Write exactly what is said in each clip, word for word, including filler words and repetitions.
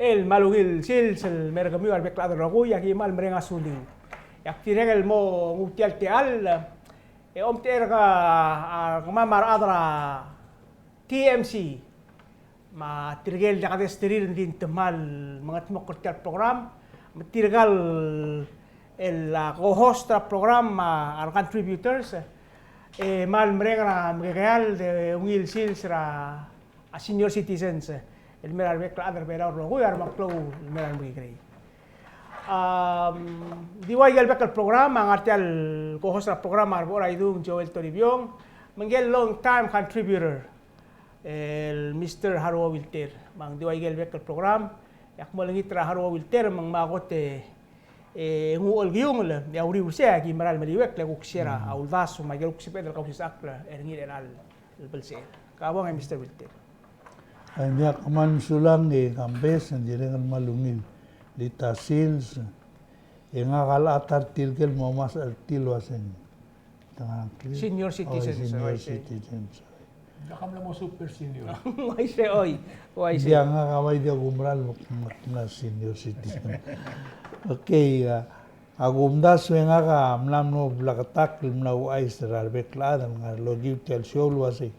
El kmal ungil sils el mer kemiu a rebek el chad el rokui, e aki kmal mereng a suliu. E ak dirrek el mo nguu tia el techall, e omtechei er a, a kemam a rechad er a T M C, me tirke el diak desterir e ng di te kmal mengedmokl er tia el program, me tirka el, a, co-host er a program, me a, a recontributors, e kmal mereng er a mekekerei el ungil sils er a, a senior citizens, e, el mer a rebek el chad er a Belau el rokui, a remeklou el mer a remekekerei. Am, di ua ikel bek el program, a ngar tia el co-host er a program a Rebechor Aidung Joel Toribiong, me ngike el long time contributor, el Mister Haruo Wilter. Me ng di ua ikel bek el program, e ak mo olengit er a Haruo Wilter, me ng mla kot e, e nguu el kiungel, e a uriul sei, aki mera el meliuekl, e kuk share a uldasu, me a ikel kuk sebeched el kausisechakl er ngii er chelecha el el belsechel. Ka bong e Mister Wilter. Ng diak, kmal mesulang e Kambes, ng dirrek el kmal ungil el ta sils, e ngak a locha ta er tirke el mo omes er tir el uaseng. Senior citizens, senior citizens. Diak a mla mo super senior. Uaisei, oi. Uaisei. Diak, ngak a bai diak kumerang el mo, mo, mo senior citizen. Okay, a, A kumdasu e ngak a mla mo bleketakl el mla ouchais er a rebek el chad el ngar er a okiu tia el show el uasei,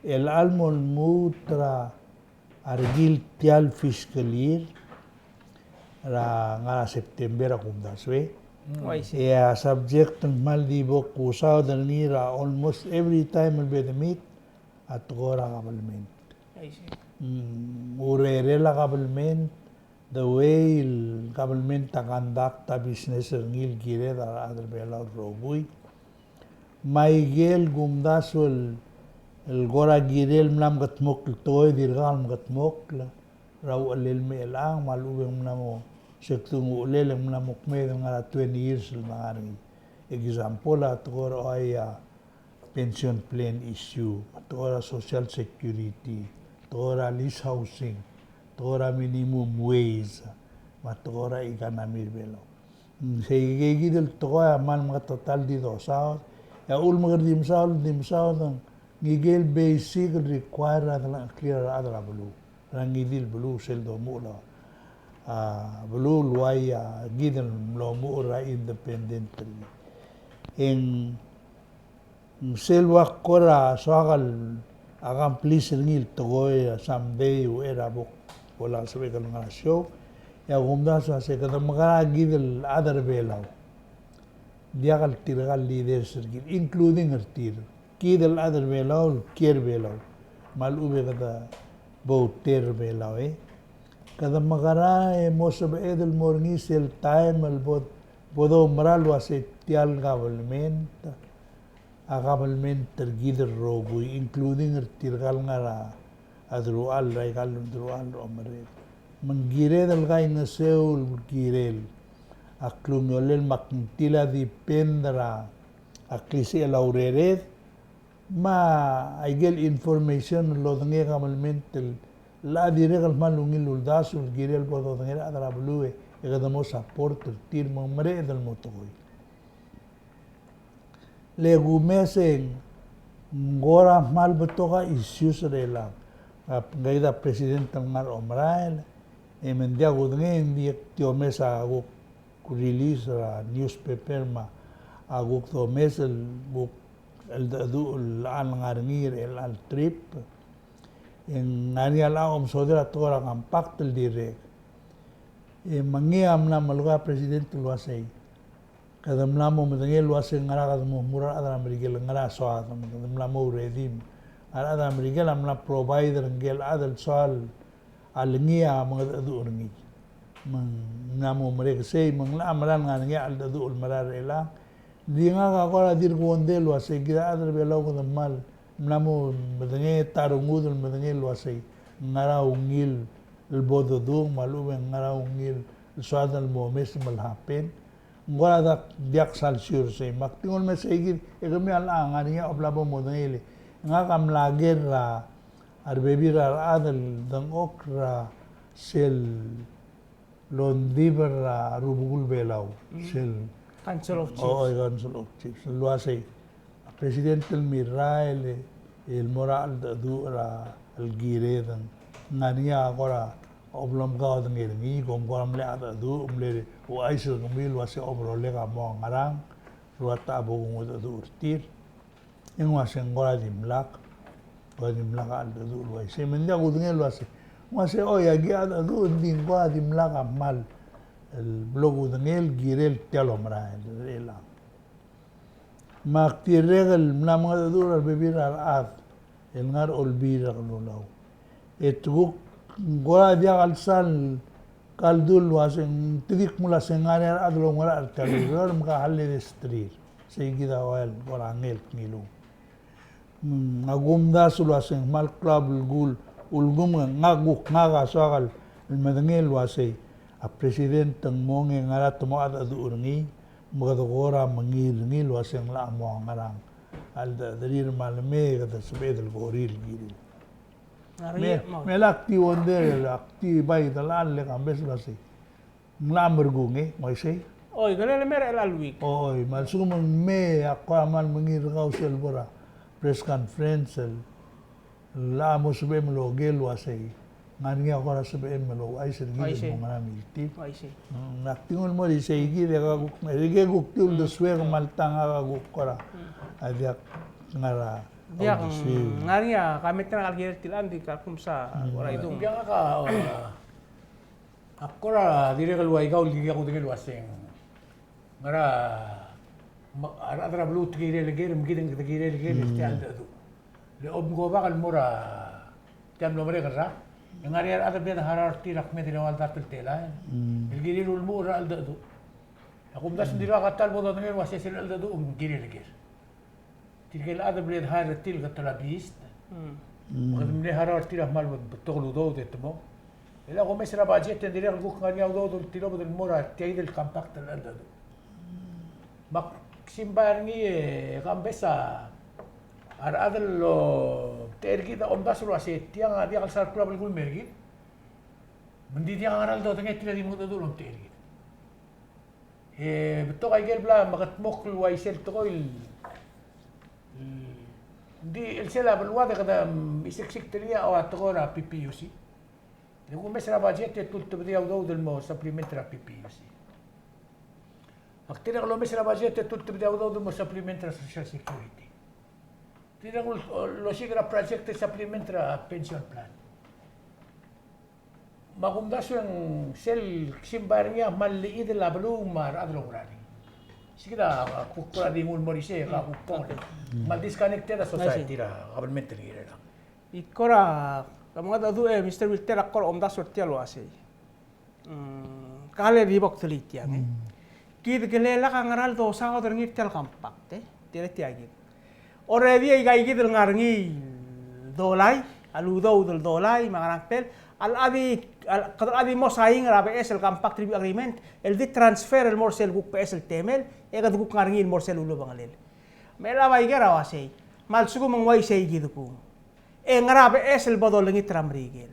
el chelecha el mo lmuut er a rekil tia el fiscal year er a ngar er a September a kumdasu e. Mm. E a subject el kmal di bo kusaod er ngii er a almost every time el bo de meet a tekoi er a government. I see. Mm, urerel a government, the way el government a conduct a business er ngii el kired a rechad er a Belau el rokui. Me aikel kumdasu el, el kora kirel mla mekedmokl el tekoi, dirkak el mekedmokl er a uchelel me chelechang, me a lechub e ng mla mo, se kdu ng uchelel e ng mla mo kmeed el ngar er a twenty years el ngar er ngii. Example a tekoi er a, a pension plan issue, me a tekoi er a social security, tekoi er a lease housing, tekoi er a minimum wage, me a tekoi er a economy er a Belau. Mm, seikid el tekoi a kmal meketeketang el di dosaod, e a uchul me kede di mesaod, di mesaod, ng ikel basic el require er a delengcheklir a rechad er a beluu. Er a ngii di el beluu sel domuchel a, a beluu el uai a kid el mlo muchel er a independent. E ng, ng sel ua kora soak el accomplish er ngii el tekoi a someday uchei er a bo, bo lsebechek el ngar er a show. E a kumdasu a se kede mekerang kid el chad er a Belau. Diak el tirka el leaders er kid, including er tir. Kid el chad er a Belau el kiei er a Belau. Me a lechub e kede bo outer er a Belau, e. Kede mekerang e mo sebeched el mo er ngii sel taem el bo, bo doumerang el uasei tia el government a government er kid el rokui, including er tirka el ngar er a deruchall, er aika el deruchall el omerek. Me ng kired el kaingeseu el kirel a klungiolel me ak ngii a depend er a a klisichel a urered, me a ikel information el lodengei a government el locha dirrek el kmal ungil uldasu el kirel bo dodengei a rechad er a beluu e kede mo support er tir me ng mereched el mo tekoi. Le kumes e ng kora kmal betok a issues er chelechang. A, ngii a president el ngar er a omerael, e me ng diak kudengei e ng di, di omes a kuk release er a newspaper me a kuk domes el kuk cheldecheduch el locha ngar er ngii er chelecha el trip. E ng ngar er ngii a locha omesodel a tekoi er a compact el dirrek. E me ngii a mla melekoi a president el uasei, kede mla mo medengei el uasei ngera kede mo dmu er a rechad er a Merikel, ngera soad, me kede mla mo ready. A rechad er a Merikel a mla provide er ngike el chad el soal a lengii a mengedecheduch er ngii. Me ng mla mo merek sei, me ng locha mera el ngar er ngii a cheldecheduch el merael er chelechang. Di ngak a kora dirk undei el uasei kid a chad er a Belau kede kmal mla mo medengei, ta rengud el medengei el uasei ngera ungil el bo dodung, me a lechub e ngera ungil el soad el mo omes me le happen. Ng kora diak, diak sal sure sei. Me ak di nguu el mei sei kid, e kemiu a locha ngar er ngii a bla bo modengei le ngak a mla ker er a a rebebil er a rechad el dengchokl er a sel longdibel er a rubekul Belau, sel Council of Chiefs. O, Council of Chiefs. El uasei a president el mirrael el mo er a cheldecheduch er a el kired, ng ngar er ngii a kora Oblomkau a dengei er ngii, kom kora mle cheldecheduch, mle ouchais er kemiu el uasei omerolek a mo ngerang, ruat a bo kungedecheduch er tir. E ng uasei ng kora dimlak, kora dimlak a cheldecheduch el uaisei. Me ng diak kudengei el uasei, ng uasei, oi, aki cheldecheduch, ng di ng kora dimlak a kmal, el blo kudengei el kirel tia el omerael, el cheldecheduch. Me ak dirrek el mla mengedecheduch er a rebebil er a rechad el ngar er a Olbiil er a Kelulau. E te kuk ng kora diak el sal kaldul el uasei, te di kmo uasei ng ngar er ngii a rechad el oungerachel er tia el ureor me ke chad el desterir. Sei kid a ua el kora ngelek ngiluu. Mm, ak omdasu el uasei ng kmal klou a belkul, ulekum ngak, kuk ngak a soak el medengei el uasei a president ng mong e ngera te mo cheldecheduch er ngii, me kede kora mengiil er ngii el uasei ng locha mo ngerang a cheldechederir me a lemei e kede sebeched el korir el kirel. Me, me ak di wonder, ak di bai delal le kambes el uasei ng locha merekung e, ng uaisei? Oi, kele le mer er a chelechal week. Oi, me a lsekum ng mei, ak kora kmal mengiil er kau sel bo er a press conference el locha mo sebechem el oker el uasei ng ngar er ngii a kora sebechem el ouchais er kid el mo ngera miltil. Uaisei. Mm, ak di nguu el mo er isei kid e ka kuk, e ke kuk di uldesuek me a lta ngak a kuk kora a diak ngar er a, diak, uldesuek. Ng ngar er ngii a comment er ngak el kirel tiang, di ka kum sa, mm, kora idung. Diak a, a, Ak kora dirrek el ua ikau el diak kudengei el uasei ng ngera, me a rechad er a beluu te kirel el ker, me kid ng kede kirel el ker, mm, tia el cheldecheduch. Le omko bak el mo er a tia el mlo merek el rak, e ng ngar er ngii a rechad el bla de harau er tir a kmeed el eua el dart el telael, mm, el kirir el ulemuchel er a cheldecheduch. Ak omdasu, mm, ng dirkak a ta el bo dodengei el uasei sel cheldecheduch ng kirel el ker. Tirke el chad el bla de hire er tir el kot el lobbyist. Mm. Mm. Me kede mle harau er tir a kmal betok el udoud e te mo. E le ak omes er a budget e ng dirrek el kuk ngar er ngii a udoud el tilobed el mo er tia kid el compact el cheldecheduch. Me ak simbai er ngii e kambes a rechad el omtechei er kid a omdasu el uasei tiang a diak el sal klou a belkul el mer kid. Me ng di diak a ngera el dodengei tir a di mengedecheduch el omtechei er kid. E betok aike el bla mekedmokl el uaisei el tekoi el, mm, di el sel a beluad e kede, mm, iseksikt er ngii a tekoi er a P P U C. E kumes er a budget e te ultebedii a udoud el mo supplement er a P P U C. Ak dirrek el omes er a budget e te ultebedii a udoud el mo supplement er a Social Security. Dirrek el osiik er a project e supplement er a pension plan. Me a kumdasu e ng sel simbai er ngii a kmal lechidel a beluu me a rechad el oungerachel er ngii. Sei kid a kuk kora di nguu el mo er isei, a kuk kora, okay, kmal disconnected a society er a government el kirel. Ak kora, ke mengedecheduch e Mister Wilter, ak kora omdasu er tia el uasei. Mm, ka le di bo ktelii tiang, e. Mm. Kid kele lak a ngera el dosaod er ngii er tia el compact, e. Tia, tia kid. Already aika kid el ngar er ngii el dolai, a ludoud el dolai, me a ngerang tel, a locha di, a, kede locha di mo sain er a beches el compact review agreement, el di transfer el mo er sel kuk beches el temel, e kede kuk ngar er ngii el mo er sel ulebengelel. Me a lebo aike er a uasei, me a lsekum ng uaisei kid kung, e ngera beches el bo dolengit er a Merikel?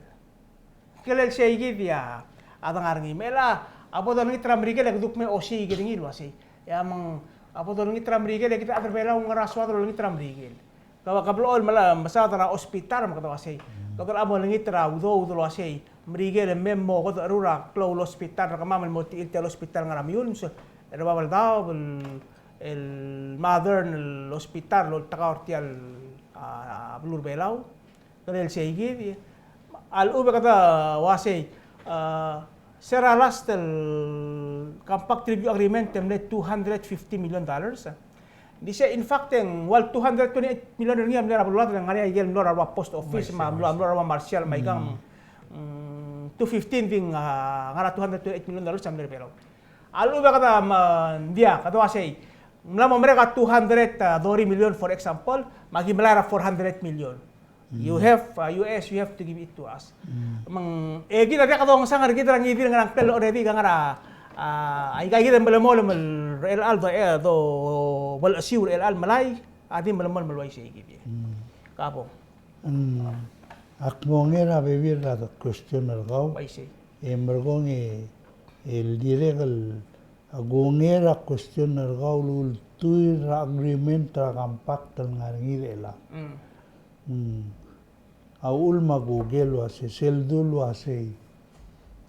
Kele el sei kid a, a dengar er ngii. Me a, a bo dolengit er a Merikel e kede kuk me osiik er ngii el uasei, e a meng, a bo dolengit er a Merikel e kid a rechad er a Belau ng ngera soad el olengit er a Merikel? Ke, ke blechoel el mla, mesaod er a hospital me kede uasei, kede locha mo olengit er a udoud el uasei, Merikel e mei me mo okedecherur a klou el hospital er kemam el mo techir tia el hospital el ngar er a Meyuns, er a Babeldaob, el, el modern el hospital el oltekau er tia el, a, a beluu er a Belau. Kede el sei kid, a lechub e kede uasei, a, se er a last el compact review agreement e mle two hundred fifty million dollars. Di sei, in fact, e ng ua el two hundred twenty-eight million er ngii a mle er a beluad el ngar er ngii a ikel mlo er a rua post office, me a mlo, mlo er a rua Marshall, me aikang, mm, two fifteen di ng, a, ngar er a two hundred twenty-eight million dollars a mle er a Belau. A lechub e kede, me, ng diak, kede uasei, ng mla mo merek a two hundred thirty million, for example, me aki melai er a four hundred million. You have, uh, U S, you have to give it to us. Mm. Me ng, e kid a diak dongesang er kid er a ngii di el ngerang tel already, ke ngar er a, a, aika kid el melemolem el er chelecha el do, e, dobelsiu er chelecha el melai, a di melemolem el uaisei kid. Mm. Ka bo. Mm. Ak mo onger a bebil er a question er kau. Uaisei. E merekong e, el dirrek el, ak onger a question er kau el ultuil er a agreement er a compact el ngar er ngii er chelechang. Mm. Mm. A uchul me a kuker el uasei, sel dul uasei,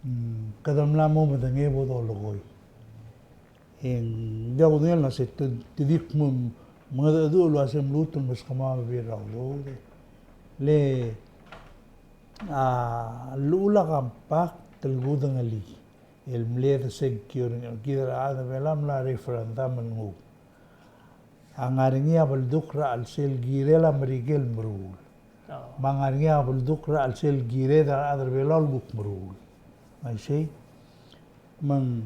Mm, kede mla mo medengei bo dolekoi. E ng diak kudengei el uasei te, te di kmo mengedecheduch el uasei mluut el meskemam a bebil er a udoud. Le a llechul a compact el kudengelii el mle de sengkio er ngii, kid a rechad er a Belau a mla referendum el nguu a ngar er ngii a beldukl er a chelsel kirel a Merikel el meruul. Oh. Me a ngar er ngii a beldukl er a chelsel kired a rechad er a Belau el kuk meruul. Me isei, me ng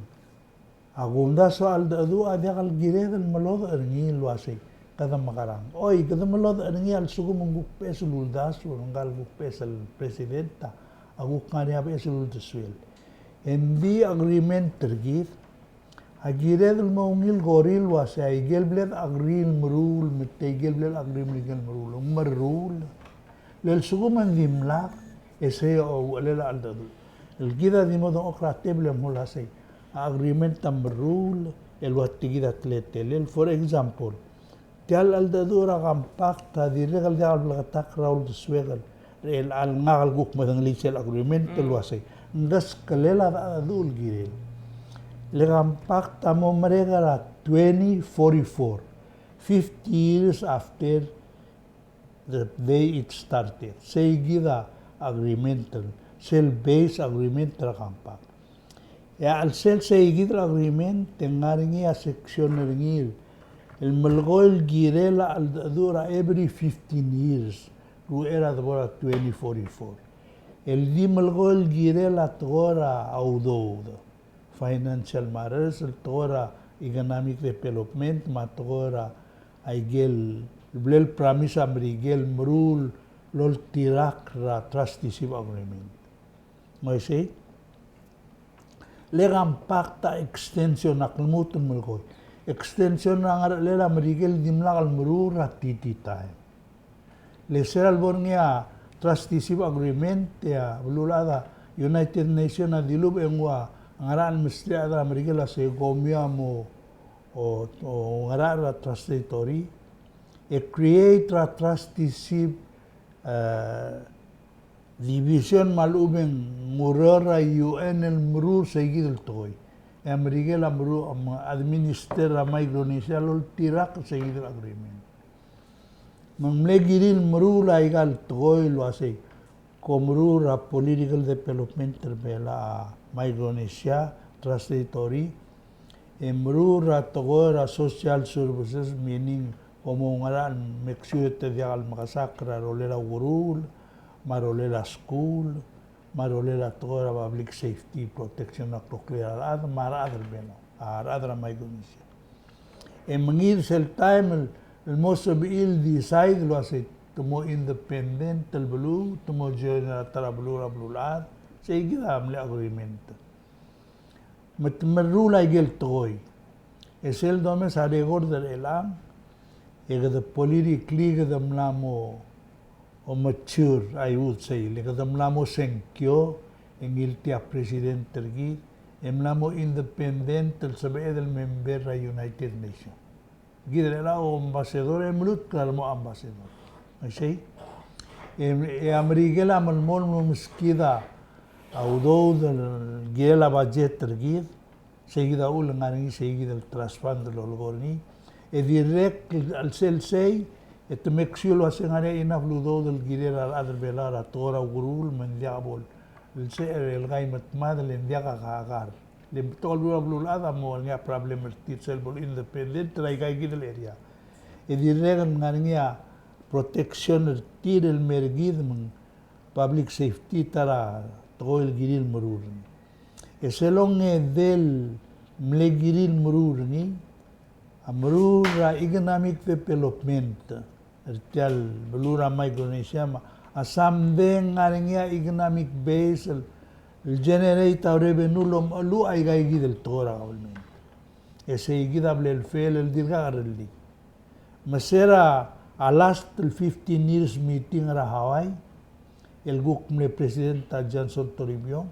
a kumdasu a cheldecheduch a diak el kired el melodech er ngii el uasei kede mekerang. Oi, kede melodech er ngii a lsekum ng kuk beches el uldasu, ngka el kuk beches el president a kuk ngar er ngii a beches el uldesuel. Engdi a agreement er kid a kired el mo ungil koriil el uasei a ikel bla de agree el meruul, me te ikel bla de agree el meruul, ng meruul. Le lsekum ng dimlak, e sei a uchelel a cheldecheduch. El kid a di mo dengchokl er a tebel e mo uasei a agreement a meruul, el ua tia kid a teletelel. For example, tia el cheldecheduch er a compact a dirrek el diak el bleketakl er a uldesuek er chelecha el ngak el kuk medengelii sel agreement el uasei ng keskelel a cheldecheduch el kirel. Le compact a mo merek er a twenty forty-four, fifty years after the day it started. Sei kid a agreement, sel base agreement er a compact. E a chelsel sei kid el agreement e ng ngar er ngii a section er ngii el melekoi el kirel a cheldecheduch er a every fifteen years, er uchei er a debo er a twenty forty-four. El di melekoi el kirel a tekoi er a udoud, financial matters, el tekoi er a economic development, me a tekoi er a ikel bla el promise a Merikel el meruul el oltirakl er a trusteeship agreement. Ng uaisei, le compact a extension a lmuut el melekoi. Extension er a ngerechelel a Merikel el dimlak el meruul er a T T time. Le se er a lebo er ngii a trusteeship agreement, e a beluulechad a United Nations a dilubech e ng ua ngera el mesterir a rechad er a Merikel a se kom ua mo, o, o ngera er a trust territory, e create er a trusteeship, e, division me a lechub e ng ureor er a U N el meruul sei kid el tekoi. E a Merikel a meruul, a administer er a Micronesia el oltirakl sei kid el agreement. Me ng mle kirir el meruul a ika el tekoi el uasei, kom meruul er a political development er a Belau, a Micronesia, trust territory, e meruul er a tekoi er a social services, meaning kom oungerachel el make sure e te diak el mekesakl er a rolel a ukeruul, me a rolel a skuul, me a rolel a tekoi er a public safety, protection er a kloklel a rechad, me a rechad er a Belau, a rechad er a Micronesia. E mengiil sel taem el, el mo sebechir el decide el uasei te mo independent el beluu, te mo join er a ta er a beluu er a beluulechad, sei kid a mle agreement. Me te meruul a ikel tekoi. E sel domes a record er chelechang, e kede politically kede mla mo, o mature, I would say, le kede mla mo sengkio, e ngiltii a president er kid, e mla mo independent el sebeched el member er a United Nations. Kid er chelechang a ambassador, e mlutk er a remo ambassador. Isei? E, e a Merikel a melemolem el meskid a udoud el kirel a budget er kid, sei kid a uchul e ng ngar er ngii sei kid el trust fund el lolekoi er ngii. E dirrek el sel sei, e te make sure el uasei ng ngar er ngii a enough el udoud el kirel a rechad er a Belau er a tekoi er a ukeruul, me ng diak bo el se er el kai me te mad, le ng diak a kakar. Le betok el beluu er a beluulechad a mo ngar er ngii a problem er tir sel bo el independent er a ika kid el area. E dirrek el ngar er ngii a protection er tir el mer kid me ng public safety, ta er a tekoi el kirir el meruul er ngii. E sel ongedei el mle kirir el meruul er ngii, a meruul er a economic development er tia el beluu er a Micronesia, me a someday ng ngar er ngii a economic base el, el generate a revenue el omecheluch a ika kid el tekoi er a government. E sei kid a bla el fail el dirkak lerellii. Me se er a last el fifteen years meeting er a Hawaii, el kuk mle president a Johnson Toribiong,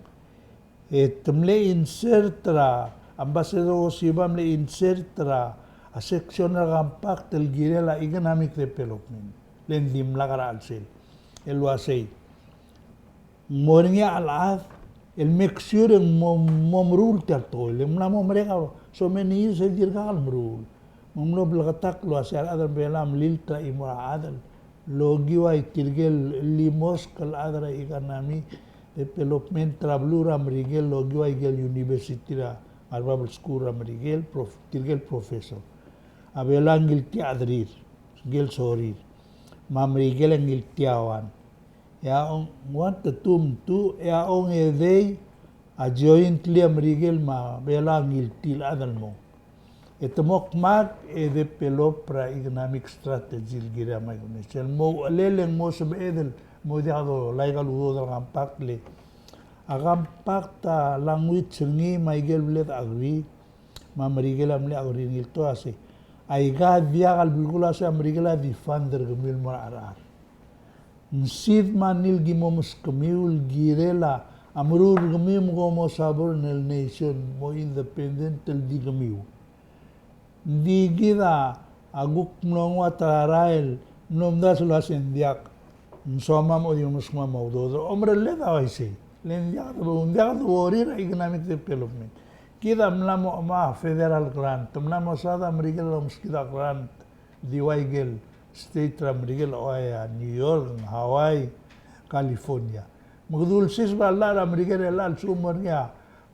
e te mle insert er a, Ambassador Oshiba a mle insert er a section er a compact el kirel a economic development. Le ng dimlak er a chelsel. El uasei, ng mo er ngii a chelechad el make sure e ng mo, mo meruul tia el tekoi. Le ng mla mo merek a so many years e dirkak el meruul. Me ng mlo bleketakl el uasei a rechad er a Belau a mlilt er a chimo er a chad el okiu a tirke el limosk el chad er a economy development er a beluu er a Merikel el okiu a ikel university er a, ngar er a Bible school er a Merikel, prof-, tirke el professor. A Belau a ngiltii a chederir, ngike el sorir. Me a Merikel a ngiltii a one. E a ong, one to two, two, e a ongedei a jointly a Merikel me a Belau a ngiltii el chad el mong. E te mo kmak e develop er a economic strategy el kirel a Micronesia. El mo uchelel e ng mo sebeched el mo diak dolai aika el udoud er a compact le. A compact a language er ngii me a ikel bled agree, me a Merikel a mle agree er ngii el tuasei. Aika diak el belkul a sei a Merikel a defund er kemiu el mo er a cherechar. Ng sid me a ngii el ki mo meskemiu el kirel a meruul er kemiu me kom mo sovereign el nation, mo independent el di kemiu. Ng di kid a kuk mlo nguu a ta er a rael el mlo omdasu el uasei ng diak. Ng soam a mo di meskemam a udoud. Omerelled a uaisei. Le ng diak, ng diak de worry er a economic development. Kid a mla mo, mo federal grant, mla mo saod a Merikel el omeskid a grant di ua ikel state er a Merikel, ua ia New York, Hawaii, California. Me kede ulsiseb a llach er a Merikel el llach el lsekum ng ngar er ngii a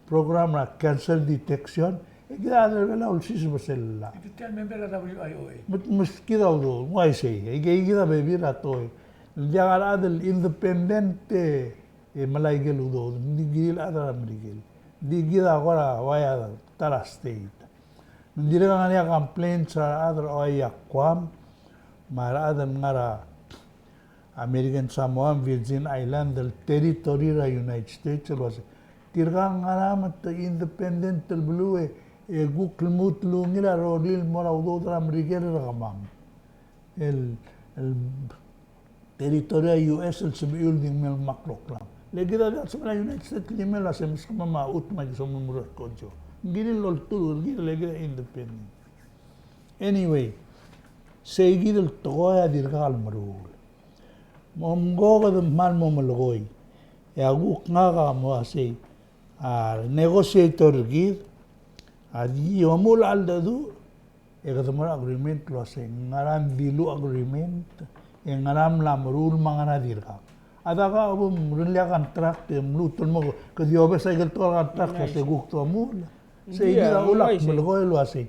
program er a cancer detection, e kid a rechad er a Belau a ulsiseb er sel llach. Kid a member er a W I O A. Me, me kid a udoud, ng uaisei, e kid a bebil er a tekoi. Ng diak a rechad el independent e e melai ikel udoud, ng di kid el chad er a Merikel. Ng di kid a kora ua ia ta er a state. Me ng dirrek el ngar er ngii a complaints er a rechad er a ua ia Guam, me a rechad el ngar er a American Samoa, Virgin Island, el territory er a United States, el uasei. Tirka a ngara me te independent el beluu e, e kuk lmuut el ungil a rolel el mo er a udoud er a Merikel er kemam. El, el territory er a U S el sebechiu el di ng mei el kmal kloklam. Le kid a diak el sebechel a United States el di mei el uasei meskemam a chutem me aki soam el meruul a kodiob. Ng kirir el olturk er kid, le kid a independent. Anyway, sei kid el tekoi a dirkak el meruul. Me kom kede kmal mo melekoi. E a kuk ngak a mo uasei, a negotiator er kid a di omuchel a cheldecheduch, e kede mo er a agreement el uasei ng ngera ng dilu a agreement, e ngera mla meruul me a ngera dirkak. A dak a bo mrellii a contract e mluut el mo, kede obes a ikel tekoi er a contract el uasei kuk domuchel. Sei kid a ulak melekoi el uasei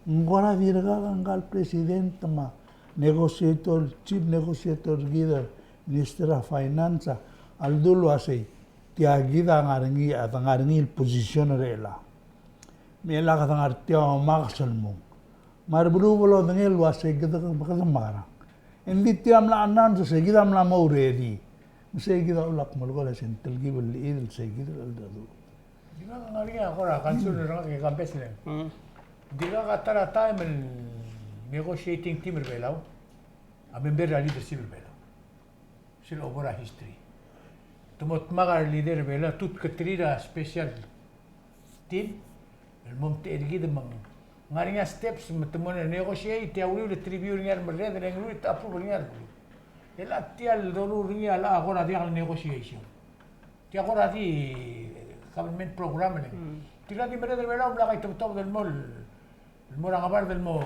ng kora dirkak a ngka el president me a negotiator, chief negotiator er kid, Minister er a Finance, a ledu el uasei tia kid a ngar er ngii, a ngar er ngii el position er chelechang. Me chelechang kede ngar tia omakes el mong. Me a rebeluu bo lodengei el uasei kede, kede mekerang. Engdi tir a mla announce el uasei kid a mla mo ready. Me sei kid a ulak melekoi el uasei ng telkib el chid el sei kid el cheldecheduch. Di ngak a ngar er ngii a kora concern er ngak e kambes le. Di ngak a ta er a taem el negotiating team er Belau a member er a leadership er Belau. Sel obo er a history. Te mo dmak a re leader er Belau, te ulteketerir a special team el mo omtechei er kid me ng ngar er ngii a steps me te mo negotiate, e a uriul e te review er ngii a remerreder, e ng uriul e te approve er ngii a rebeluu. E le tia el doruul er ngii a le a kora diak el negotiation. Tia kora di government program el. Tirka di merreder er Belau a mla kaitebetobed el mo, el mo er a ngebard el mo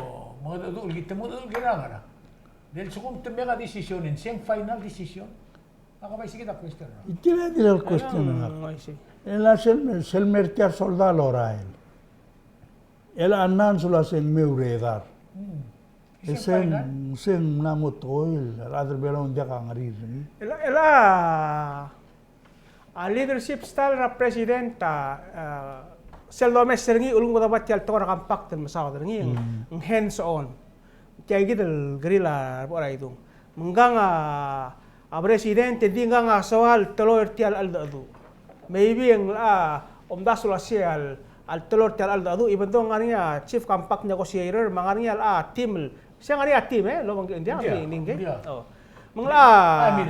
mengedecheduch el ki, te mengedecheduch el kirel a ngerang. Di lsekum te make a decision e ng seng final decision. Ak bai sei kid a question. Tia kid a question. E le sel, sel mer tia el soldau el orael. E le a announce el uasei ng mei a ureor. E seng, seng mla mo tekoi, a rechad er Belau a diak a ngerir er ngii. E le, e le a leadership style er a president a, a, sel domes er ngii, ulekum kede oba tia el tekoi er a compact el mesaod er ngii, ng hands on. Tia kid el kirel a rebo er a idung. Me ngkang a, a president e di ngkang a soal teloi er tia el cheldecheduch. Maybe ng locha omdasu el uasei a le, a le teloi er tia el cheldecheduch, even though ng ngar er ngii a chief compact negotiator, me ng ngar er ngii a locha team el, se ng ngar er ngii a team, e, lobengkid, ng diak, ng diak. Me ng locha, me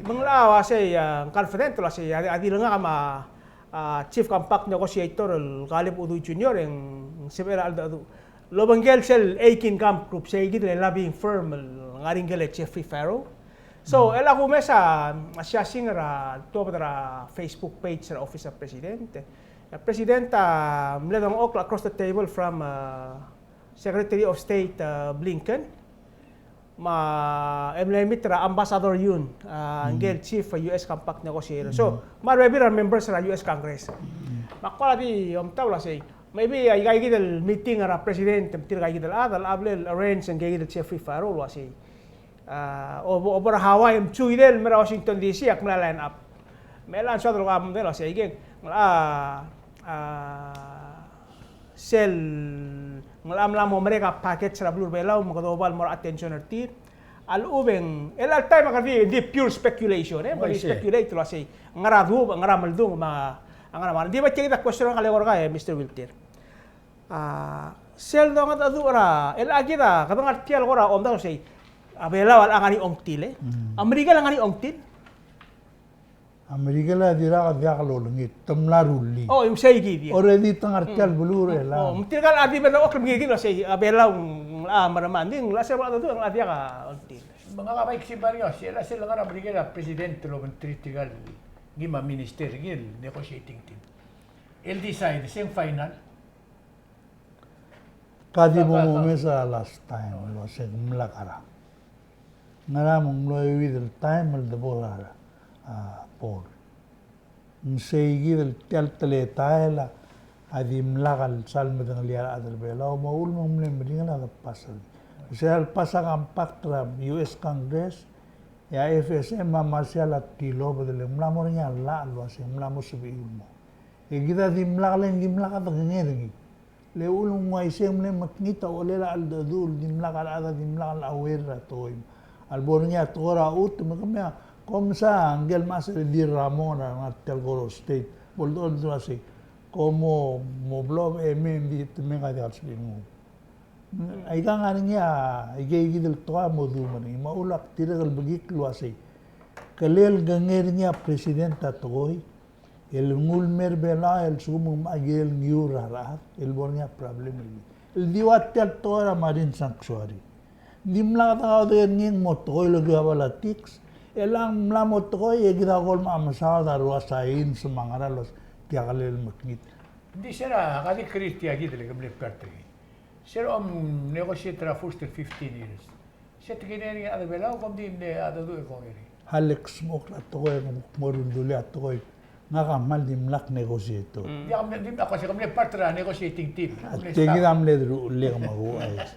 ng locha uasei, a, confident el uasei a, a di le ngak me a, a, chief compact negotiator el Kaleb Udui Junior e ng sebechel a cheldecheduch. Lobengkel sel Akin Camp Group, sei kid el lobbying firm el ngar er ngii el Jeffrey Farrow. So, el a kumes a siasing er a tuobed er a Facebook page er a Office er a President. A President a mle dengchokl across the table from, uh, Secretary of State, uh, Blinken. Me a mle meet er a Ambassador Yun, uh, ngike el chief, uh, U S Compact negotiator. So, me a rebebil er a members er a U S Congress. Me ak kora di omtab el uasei, maybe aika kid el meeting er a President me tirka kid el chad a bla el arrange ngike kid el Jeffrey Farrow el uasei, a, o, o bo er a Hawaii me chuidel el mer a Washington D C, ak mla line up. Me a soad el kmo a mle uasei, ikang, a, a, sel ngar a mla mo merek a package er a beluu er a Belau me kede oba el mo er a attention er tir. A lechub e ng, el a time a kede di, di pure speculation, e, kede speculate el uasei, ngar a duubech, ngar a meldung, me a ngar a mera. Ng di bai tia kid a question er a lekor ka, e, Mister Wilter. A, sel dongedecheduch er a, el a kid a, kede ngar tia el kora omdasu el uasei, a Belau a locha ngar er ngii a ongtil, e. A Merikel a ngar er ngii a ongtil. A Merikel a dirkak, diak lolengit, te mla rullii. O, ng sei kid. Already te ngar tia el beluu er chelechang. O, me tirka el chad a di mla oker me ng kid el uasei, a Belau a locha mer a mei, ng locha se er a dedu, ng locha diak a ongtil. Me ngak a bai ksibai er ngii, sel, sel ngar a Merikel a President el obengterir tirka el, ngii me a Minister, ngii el negotiating team. El decide, se ng final. Ka di bo momes a last time el uasei ng mla kora ngera me ng mlo euid el time el debo er a, a, board. Ng sei kid el tia el teletael a dimlak el sal medengelii a rechad er a Belau, me a uchul me ng mle meringel a de pass er ngii. Sel pass a compact er a U S Congress, e a F S M me a Marshall a tilobed el mla mo er ngii a llach el uasei ng mla mo sebechiu el mo. E kid a dimlak le ng dimlak a dekengei er ngii. Le uchul me ng uaisei e ng mle mekngit a uchelel a cheldecheduch el dimlak a rechad a dimlak el aware er a tekoi. A lebo er ngii a tekoi er a chutem, me kemiu a, kom mesa ngike el mechas er a Edir Ramon er a ngar tia el Koror State, bo ldochel el uasei, kom mo, mo blobech e mei, ng di te mei, ng diak el sebechir el nguu. Aika ngar er ngii a, aike kid el tekoi a mo duum er ngii, me a uchul ak dirrek el bekikl el uasei, kele kengei er ngii a President a tekoi, el nguu el mei er a Belau el lsekum ng mla kirel el ngiu er a rechad, el bo er ngii a problem er ngii. El di ua tia el tekoi er a marine sanctuary. Ng dimlak dekaudengei er ngii el mo tekoi el okiu a politics, e le ng mla mo tekoi e kid a kol mo mesaod a rua science me a ngera el uasei tia kele mekngit. Ng di se er a, ka di clear tia kid el ke mle part er ngii. Se er a om negotiate er a first fifteen years. Se te kengei er ngii a rechad er a Belau, kom di mle cheldecheduch e kongei er ngii. Alex, mo kora tekoi, mo rudulii a tekoi. Ngak a kmal dimlak negotiator. Diak, di, di, ak uase ke mle part er a negotiating team. Tia kid a mle deruchellek me a kuchais.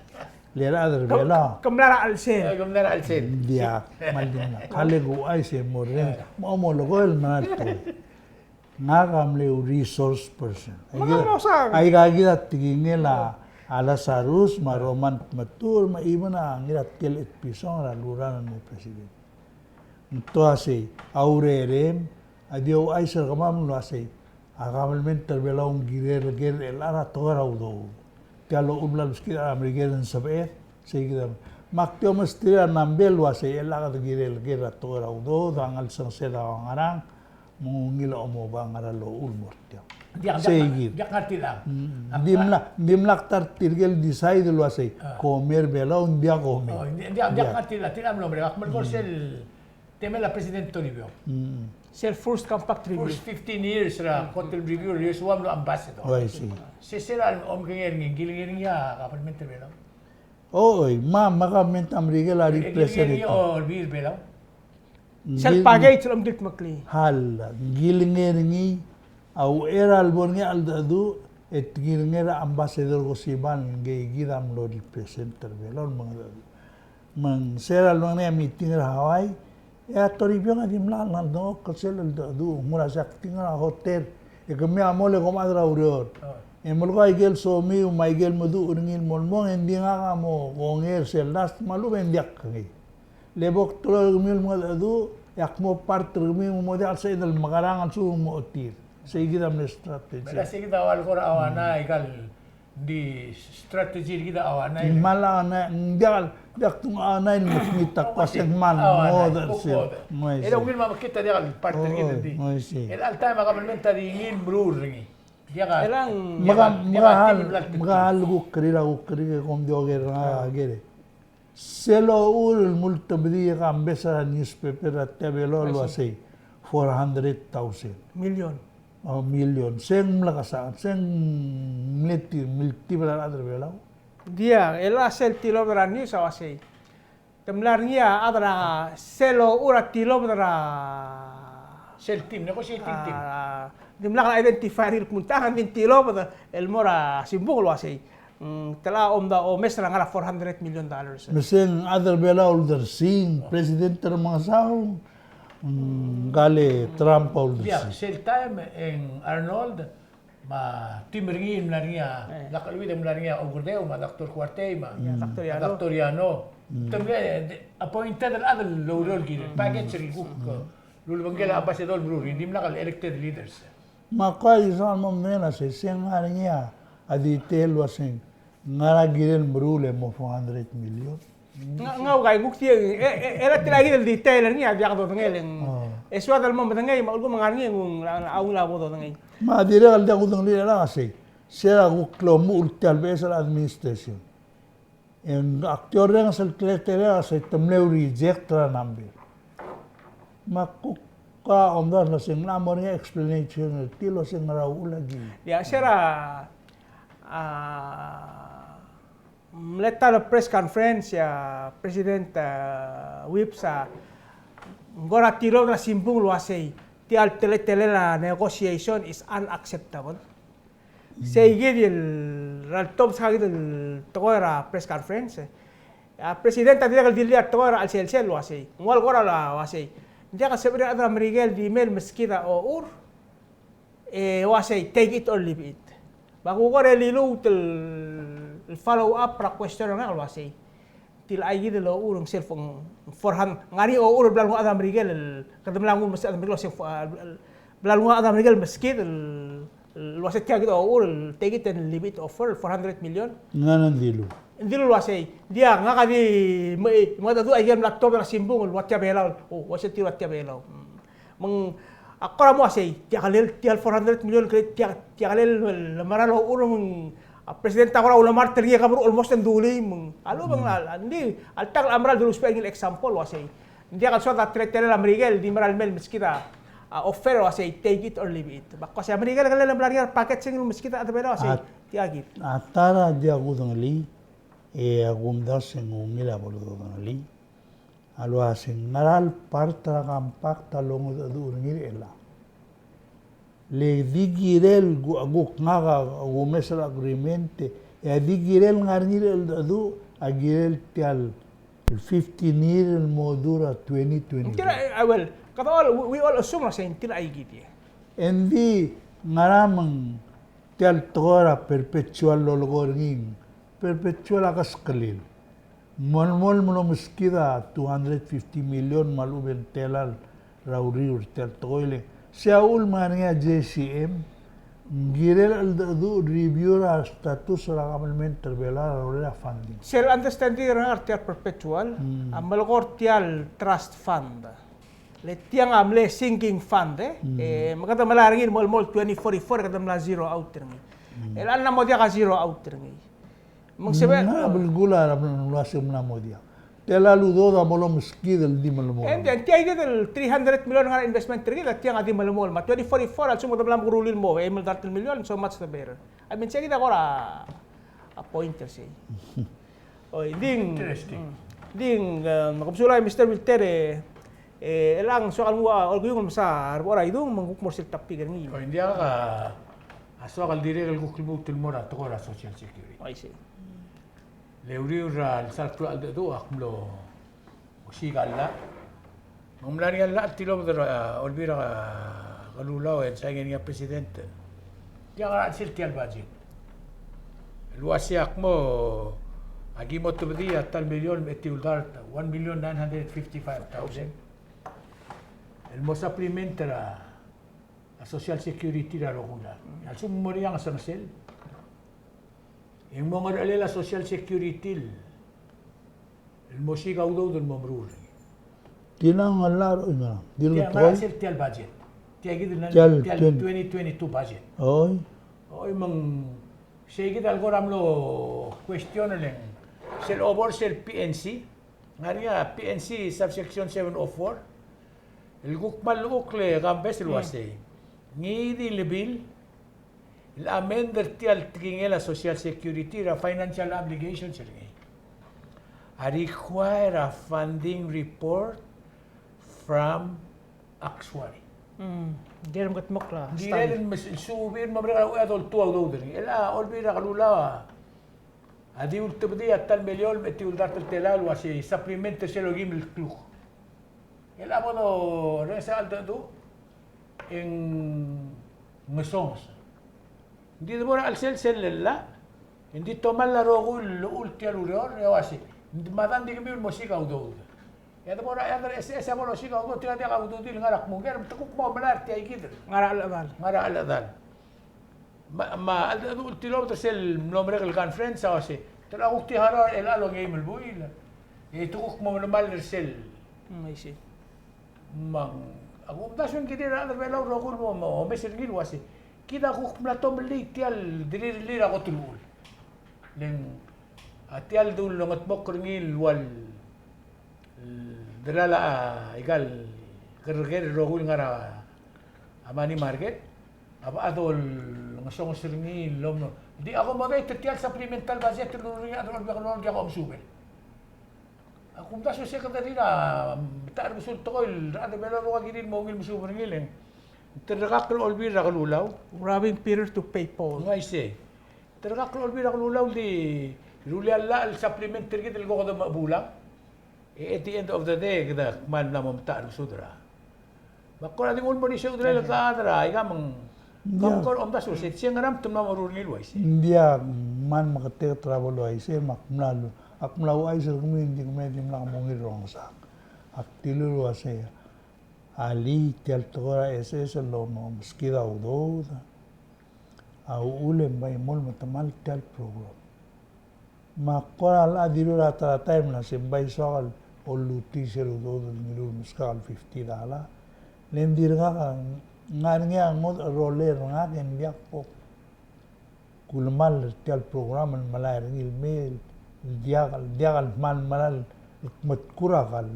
Le rechad er a Belau. Ke mla er a chelsel. E, ke mla er a chelsel. Diak, kmal dimlak. Kale kuchais e mo reng. Mo, mo lekoi el mera el tekoi. Ngak a mle resource person. Aika kid a tekingel a Lazarus, me a Roman Tmetuchl, me a even a Ngiratkel Etpison er a lurralem el mo president. Ng ua sei, a urerem a di ouchais er kemam el uasei, a kabelment er a Belau ng kirel el ker er a tekoi er a udoud. Tia el uchul me a lebeskid a Merikel ng sebeched, sei kid a. Me ak di omesterir a number el uasei, e le kede kirel el ker er a tekoi er a udoud, a ngelsengesel a ngerang, me ng ungil a omoba ngera el uchul mo er tiang. Sei kid. Diak ngar tiang. Ng dimlak, ng dimlak ta er tirke el decide el uasei, kom mei er a Belau, ng diak kom mei. Diak, diak ngar tiang, tiang mlo merek, ak melekoi er sel temel a President Toribiong. Sel first compact review. First fifteen years er a Cotterill Review, er a years one el ambassador. Oh, I see. Se, sel omkengei er ngii, ng kilengei er ngii a kabelment er a Belau. Oi, me a, me a kabelment er a Merikel a represent er ngii a olbiil er a Belau. Sel package el omkildmeklii. Hal, ng kilengei er ngii a uchei er a lebo er ngii a cheldecheduch, e te kilengei er a Ambassador Kosibal, ngike kid a mlo represent er a Belau el mengedecheduch. Me ng sel lebo er ngii a meeting er a Hawaii, e a Toribiong a dimlak el ngar er a dengchokl sel cheldecheduch, ng ua se ak di ngar er a hotel, e kemiu a mole kom chad er a ureor. E melekoi a ikel somiu me a ikel meduch er ngii el mo lmong, e ng di ngak a mo kongei er sel last me a lechub e ng diak kengei. Le bo kteloi er kemiu el mengedecheduch, e ak mo part er kemiu me mo diak el sebeched el mekerang el lsekum ng mo chetil. Sei kid a mle strategy. Me sei kid a ua el kora ua ngera ikal di strategy er kid a ua ngera. Ng kmal a ua ngera, ng diak, diak tung a ua ngera el mekngit a kmo se ng kmal ngodech er sel. Ng uaisei. E le ungil me a mekngit a diak el part er kid el di. Ng uaisei. E le a ltaem a kabelment a di ngii el meruul er ngii. Diak a, me ka, me ka hal, me ka hal kuk kerir a kuk kerir e kom di oker er ngak a ker e. Sel ochur el multebedii e ke mbes er a newspaper er a Tia Belau el uasei four hundred thousand. Million. O, million. Se ng mle kesang, se ng mle ti-, mle tibel a rechad er a Belau. Diak, e le sel tilobed er a news a uasei te mla er ngii a chad er a, sel ochur a tilobed er a, sel team, negotiating team. A, dimlak el identify er ngii el kmo ng techa, ng di tilobed el mo er a simbung el uasei, mm, te locha omdasu omes er a ngar er a four hundred million dollars. Me se ng chad er a Belau a uldersii, president er a Mengesau, mm, ngka el Trump a uldersii. Diak, sel taem e ng Arnold, me a team er ngii el mla er ngii a, e, Doctor Luis el mla er ngii a Oukerdeu, me a Doctor Kuartei, me a, mm, Doctor Yano. Doctor Yano. Mm. Te mle, e, appointed el chad el oureor el kirel, mm, package er kuk, mm, lulebengkel a, mm, ambassador el meruul, ng dimlak el elected leaders. Me a kuk a di soak el mo medengei el uasei, se ng ngar er ngii a detail el uasei ng ngar er ngii a kirel meruul el mo four hundred million. Ng, ng ua kuk tia, e, e, e le tia kid el detail er ngii a diak dodengei el ng. Oh. E soad el mo medengei, me a lsekum ng ngar er ngii e ng ungil a bo dodengei. Me a dirrek el diak kudengelii er a sei, se er a kuk lomuchel tia el beches el administration. E ng ak di orrenges el teletelel a sei te mle reject er a number. Me a kuk a omdasu el uasei ng mla mo er ngii a explanation er tir el uasei ng ngera uchul a ki. Ia, se er a, a, mle ta el press conference, e a President, e, Whipps a, ng kora tilobed er a simbung el uasei, tia el teletelel a negotiation is unacceptable. Sei kid el, er a letobed se kid el tekoi er a press conference. A President a dirrek el diliii a tekoi er a chelsel el uasei. Ng ua el kora el uasei. Ng diak el sebechir a rechad er a Merikel el di mei el meskid a ochur. E uasei, take it or leave it. Me a kuk kora el liluut el follow up er a question er ngak el uasei, tia kid el ochur ng sel four hundred, ng ngar er ngii a ochur el bla lenguu a chad er a Merikel el, kede mla nguu el meskid a chad er a Merikel el uasei, a, bla lenguu a chad er a Merikel el meskid el, el uasei tia kid a ochur el take it and leave it offer, four hundred million. Ng ngar er ngii a dilu. Ng dilu el uasei, diak, ngak a di, me, me a cheldecheduch a ikel mla tobed er a simbung el ua Tia Belau, o, uasei tir ua Tia Belau. Me ng, a kora mo uasei, tia kelel, tia el four hundred million, tia, tia kelel el mera el ochur me ng, a President a kora ulemart er ngii e ke meruul el mo se ng dulii, me ng, a lechub e ng, a, a, ng di, a ltak el mera el dilu el ousbech er ngii el example el uasei. Ng diak el soad a teletelel a Merikel el di mera el mei el meskid a, a, offer el uasei, take it or leave it. Me a kuk uasei a Merikel a kelel el mla er ngii a repackage er ngii el meskid a chad er a Belau el uasei, a, tia kid. A ta er a diak kudengelii, e a kumdasu e ng ungil a bo ledodengelii. A le uasei ng ngera el part er a compact a longedecheduch er ngii er chelechang. Le di kirel ku-, kuk ngak a kumes er a agreement, e a di kirel ngar er ngii er cheldecheduch a kirel tia el fifteen year el mo dura twenty twenty. Tia, e, well, kede all, we, we all assume el uasei tia kid. E ng di ngera me ng tia el tekoi er a perpetual el lolekoi er ngii, perpetual a keskelil. Melemolem el omeskid a two hundred fifty million me a lechub e ng tela er a uriul er tia el tekoi le. Se a uchul me ng ngar er ngii a J C M, ng kirel cheldecheduch el review er a status er a government er a Belau er a rolel a funding. Sel understanding er ngak er tia el perpetual, hmm, a melekoi er tia el trust fund. Le tiang a mle sinking fund, e. Mm. E, me kede melai er ngii el mo, mo twenty forty-four, kede mla zero out er ngii. Mm. E le ng mla mo diak a zero out er ngii. Me ng sebechel, ng mla belkul a, a, ng uase ng mla mo diak. Tela el udoud a mo lomeskid el di melemolem. And then, tia kid el three hundred million ngar er a investment er kid, a tiang a di melemolem. Me a twenty forty-four, a lsekum kede mla mo keruul el mo, e, eim el dart el million, so much the better. I mean, sei kid a kora a point er sei. Oi, di ng, interesting. Mm, di ng, e, me ke mesulang, Mister Wilter, e, e, chelechang soak el nguu a olkiung el mesa er a bo er a idung, me ng kuk mo er sel topic er ngii. Oi, ng diak a, a soak el dirrek el kuk lmuut el mo er a tekoi er a Social Security. I see. Le uriul er a lsal klou el cheldecheduch a kmo osiik a llach. Me ng mla er ngii a llach el tilobed er a, a, Olbiil er a Kelulau e ng sain er ngii a president. Tia ngar er a chelsel tia el budget el uase a kmo aki mo tebedii a ta el million me a etiu el dart, one million nine hundred fifty-five thousand. El mo supplement er a, a Social Security er a rokui el chad. A lsekum ng mo er ngii a ngesengesel, e ng mo ngerechelel a Social Security el mo siik a udoud el mo meruul er ngii. Tia ng llach er a, oi, mera. Tia, mera, sel tia el budget. Tia kid el, tia el twenty twenty-two budget. Oi. Oi, me ng sei kid a le kora mlo question el ng sel obor sel P N C, ngar er ngii a P N C subsection seven oh four, el kuk kmal llechukl e kambes el uasei, ngii di lebil el amend er tia el tekingel a Social Security er a financial obligations er ngii a require a funding report from actuary. Mm. Ng kirel el meketmokl a study. Ng kirel el mes-, suub er a mo merek a uchei a doltuu a udoud er ngii. El a Olbiil er a Kelulau a di ultebedii a ta el miliol me a etiu el dart el telael el uasei supplement er sel okeim el kluk. El a bo dorenges a cheldecheduch e ng ngesonges. Ng di debo er a chelsel sel llach, e ng di tomall a rokui el llechul tia el ureor, e uasei, ng di mada ng di kemiu el mo siik a udoud. E debo er a chad er a S S a bo losiik a udoud, tirka diak a udoud el ngar er a kmo ker, me te kuk mo melai er tia ikid el ngar er a chelecha el, ngar er a chelecha el. Me a, me a cheldecheduch el tilobed er sel mlo merek el conference a uasei, te kuk di harau er chelecha el ongeim el buil, e te kuk mo melemall er sel. Mm, I see. Me ng, a kumdasu e ng kirir a rechad er a Belau el rokui el mo, mo omes er ngii el uasei, kid a kuk mla tomellii tia el delirilir a kot el uchul. Le ng, a tia el dulengetmokl er ngii el ua el delal a, a, ikal kerreker el rokui el ngar er a, a, money market, a bo dolengesonges er ngii el om, di accommodate er tia el supplemental budget el ureor er ngii a rechad er a Olbiil er a Kelulau el diak a omesubel. A kumdasu e se kede rir a, mm, ta er a mesul tekoi el rechad er a Belau a kirir el mo ungil mesuub er ngii le ng terrekakl er a Olbiil er a Kelulau. Robbing Peter to pay Paul. Ng uaisei. Terrekakl er a Olbiil er a Kelulau el di rullii a llach el supplement er kid el ko kede mechebulang. E at the end of the day, kede kmal mla mo metacherk er a mesut er a. Me ak kora di nguu el mo er isei a udelel el chad er a, aika me ng, ng kora omdasu e se, se ngera me te mla mo ruul er ngii el uaisei. Ng diak, kmal meketeket er a bo el uaisei, me ak mla lu-, ak mla ouchais er kemiu e ng di kemiu a dimlak mo ungil el rongesakl. Ak dilu el uasei, alii, tia el tekoi er a S S el mo meskid a udoud a uchul e ng bai mo metemall tia el program. Me ak kora locha dilu er a ta er a taem el uasei ng bai soak el ollutii sel udoud el ngiluu el meskak el fifty dollar. Le ng dirkak, ngar er ngii a ngodech el rolel er ngak e ng diak bo kulemall er tia el program el melai er ngii el mei el diak, diak el kmal melai el kmetkul er a kall.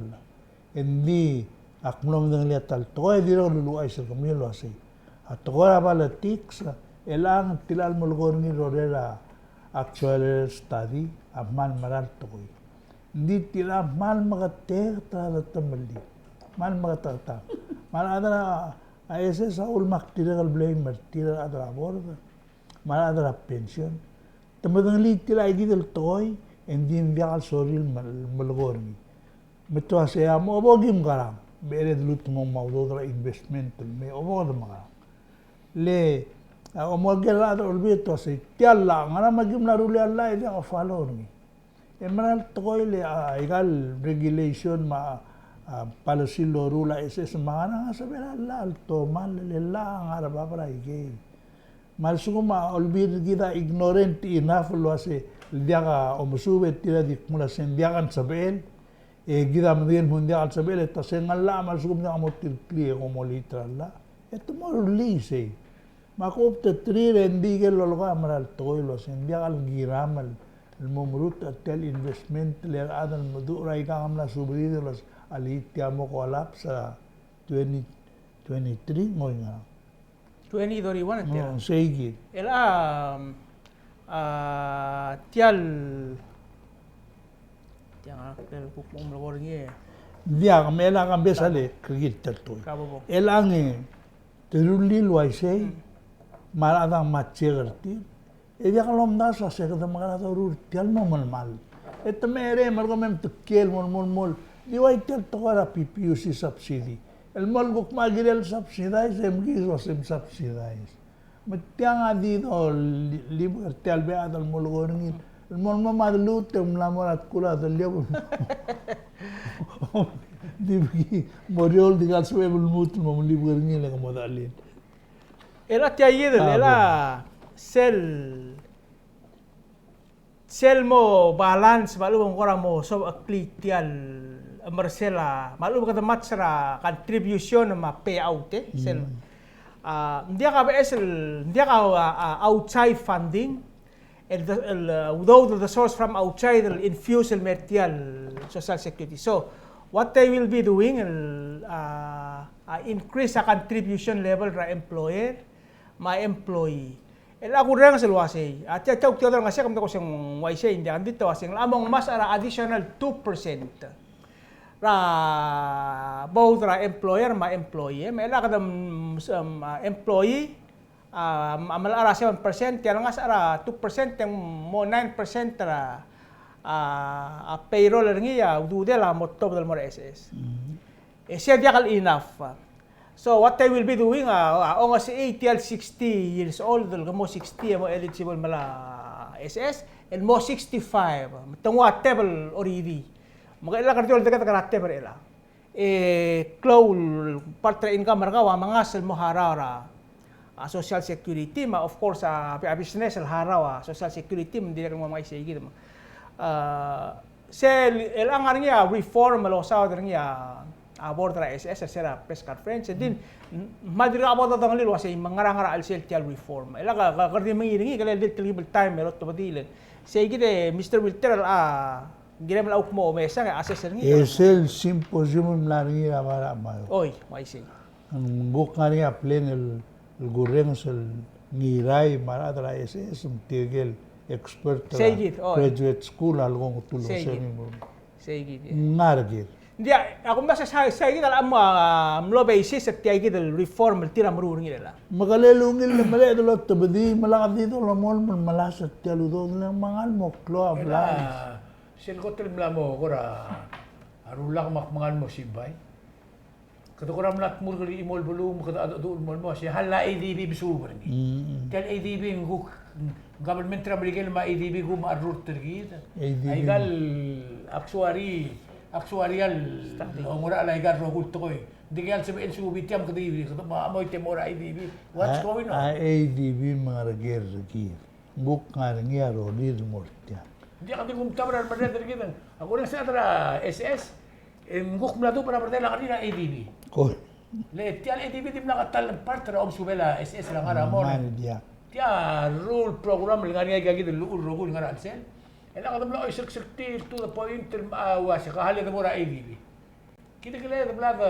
Engdi ak mlo medengelii a ta el tekoi e dirrek el luluuchais er kemiu el uasei, a tekoi er a politics, e chelechang e tilecha el melekoi er ngii el rolel a actuarial study a kmal mera el tekoi. Engdi tilecha a kmal meketeket er a detemellii. Kmal meketeket. Me a rechad er a S S a ulemak dirrek el blame er tir a rechad er a board me a rechad er a pension. Te medengelii tilecha ikid el tekoi, engdi ng diak el sorir el mel-, melekoi er ngii. Me te uasei a mo obo kim ngerang, me chelechang e te lmuut el mo nguu a udoud er a investment el mei, obo kede mekerang. Le, a, omoker a rechad er a Olbiil e te uasei, tia el llach, ngera me aki mla rullii a llach e diak a follow er ngii. E mera el tekoi el, a, aika el regulation me a, a, policy el loruul a S S me a ngerang a sebechel a llach el tomall, le llach a ngar er a bab er a ikei. Me a lsekum a Olbiil er kid a ignorant enough el uasei, el diak a omesuub e tir a di kmo el uasei ng diak a sebechel, e kid a medengei el kmo ng diak a sebechel, e te uasei ng llach me a lsekum ng diak a mo tirklii e ko mo late er a llach, e te mo rullii sei. Me a kobterir e ng di ikel lolekoi a mera el tekoi el uasei ng diak el kiram el mo merutech a tia el investment le a rechad el meduch er a ikang a mla subedid el uasei, alii, tia mo collapse er a twenty twenty-three, ng oingerang. Twenty thirty-one e tia. Mm, sei kid. El a, a, tia el, tia ngar er a kuk mo melekoi er ngii. Diak, me chelechang e kambes a le, kid tia el tekoi. Ka bo bo. Chelechang e, te rullii el uaisei, mm, me a rechad a ngmai a check er tir. E diak lomdasu a se kede mekera doruul er tia el mo melemall. E te merek e merekong me te kiei el mo, mo, mo. Di ua tia el tekoi er a P P U C subsidy. El mo kuk mo kirel subsidize, e mekiis el uasei subsidize. Me tiang a di dolibek er tia el beches el mo lekoi er ngii. El mo, mo me a deluut e ng mla mo er a tkul a deliob. Di beki, mo er eou el di kal sebechel el lmuut el mo melibek er ngii le ke mo dechelil. El a tia el, el a sel, sel mo balance, me a lechub e ng kora mo sobecheklii tia el, me a sel a, me a lechub e kede match er a contribution me a payout, e, sel. Mm. A, ng diak a beches el, ng diak a, a, outside funding, el, el, uh, udoud el source from outside el infuse el mer tia el Social Security. So, what they will be doing, el, uh, uh, increase a contribution level er a employer me a employee. El a kurrenges el uasei, a tia, tia, tia, tia, ng uaisei, ng diak, ng di te uasei, a mo ngmasech er a additional two percent er a both er a employer me a employee, me a kede, mm, s-, mm, a employee, a, a melechar a seven percent, tia el ngasech er a two percent, e ng mo nine percent er a, a, a payroll er ngii a ududel a mo tobed el mo er a S S. E sei a diak el enough. So what they will be doing, a, a ongesechii tia el sixty years old, el ke mo sixty e mo eligible el mla S S, el mo sixty-five. Me te nguu a tebel already. Me ke lak er tia el deked er a tebel er chelechang. E klou el part er a income er kau a mengasech el mo harau er a, a, Social Security, me a, of course, a, a business el harau a Social Security, me ng dirrek el mo mengai sei kid me. A, sel, el ngar er ngii a reform el osaod er ngii a, a board er a S S, se er a press conference, e di, me a dirrek a bo dodengelii el uasei, me ng ngar er ngii a chelsel tia el reform. El a ke, ke, ke di mengiil er ngii, ke le di el telkib el time el otobedii el. Sei kid e Mister Wilter el a, Ng kirem el a kuk mo mesang e assess er ngii. E sel symposium el mla er ngii er a Bai er a Maiu. Oi, uaisei. Ng kuk ngar er ngii a plan el, el kurrenges el Ngirai me a rechad er a S S me tirke el expert er a, sei kid, oi, graduate school a leko ng ultuil. Sei kid. Sei kid, e. Ng ngar er kid. Ng di, a kumdasu e sei, sei kid a locha mo, a, mlo basis er tia kid el reform el tir a meruul er ngii er chelechang. Me ke le ungil el melecha el otobedii, me lak di dolemolem el melasech er tia el udoud el ng mengal mo klou a blai. Sel kot el mla mo kora rulak me ak mengal mo simbai. Kede kora mla tmurk er a chimo el beluu me kede chedecheduch el mo, mo, se hal a ADB mesuub er ngii. Mm. Tia el ADB ng kuk, government er a Merikel me a ADB a kumerrurt er kid. ADB. Aika el actuary, actuarial study. Ongerachel aika el rokui el tekoi. Ng dikea el sebechel el suubii tia me kede, kede mo, mo ite mo er a ADB. What's going on? A ADB me ng ngar er ker er kid. Ng kuk ngar er ngii a rolir el mo er tiang. Ng diak di kumtab er a remerreder er kid. A kurrenges a chad er a SS, e ng kuk mla dubech er a berdel a ngerir a ADB. Koi. Le tia el ADB a dimlak a ta el part er a omesubel a SS er a ngar er a mong. Ng diak. Tia el rule program el ngar er ngii aika kid el llechul el rokui el ngar er a chelsel. E lak de mla oiseksek er tir to the point el mla uase ka hal e de mo er a ADB. Kid a kele de bla de,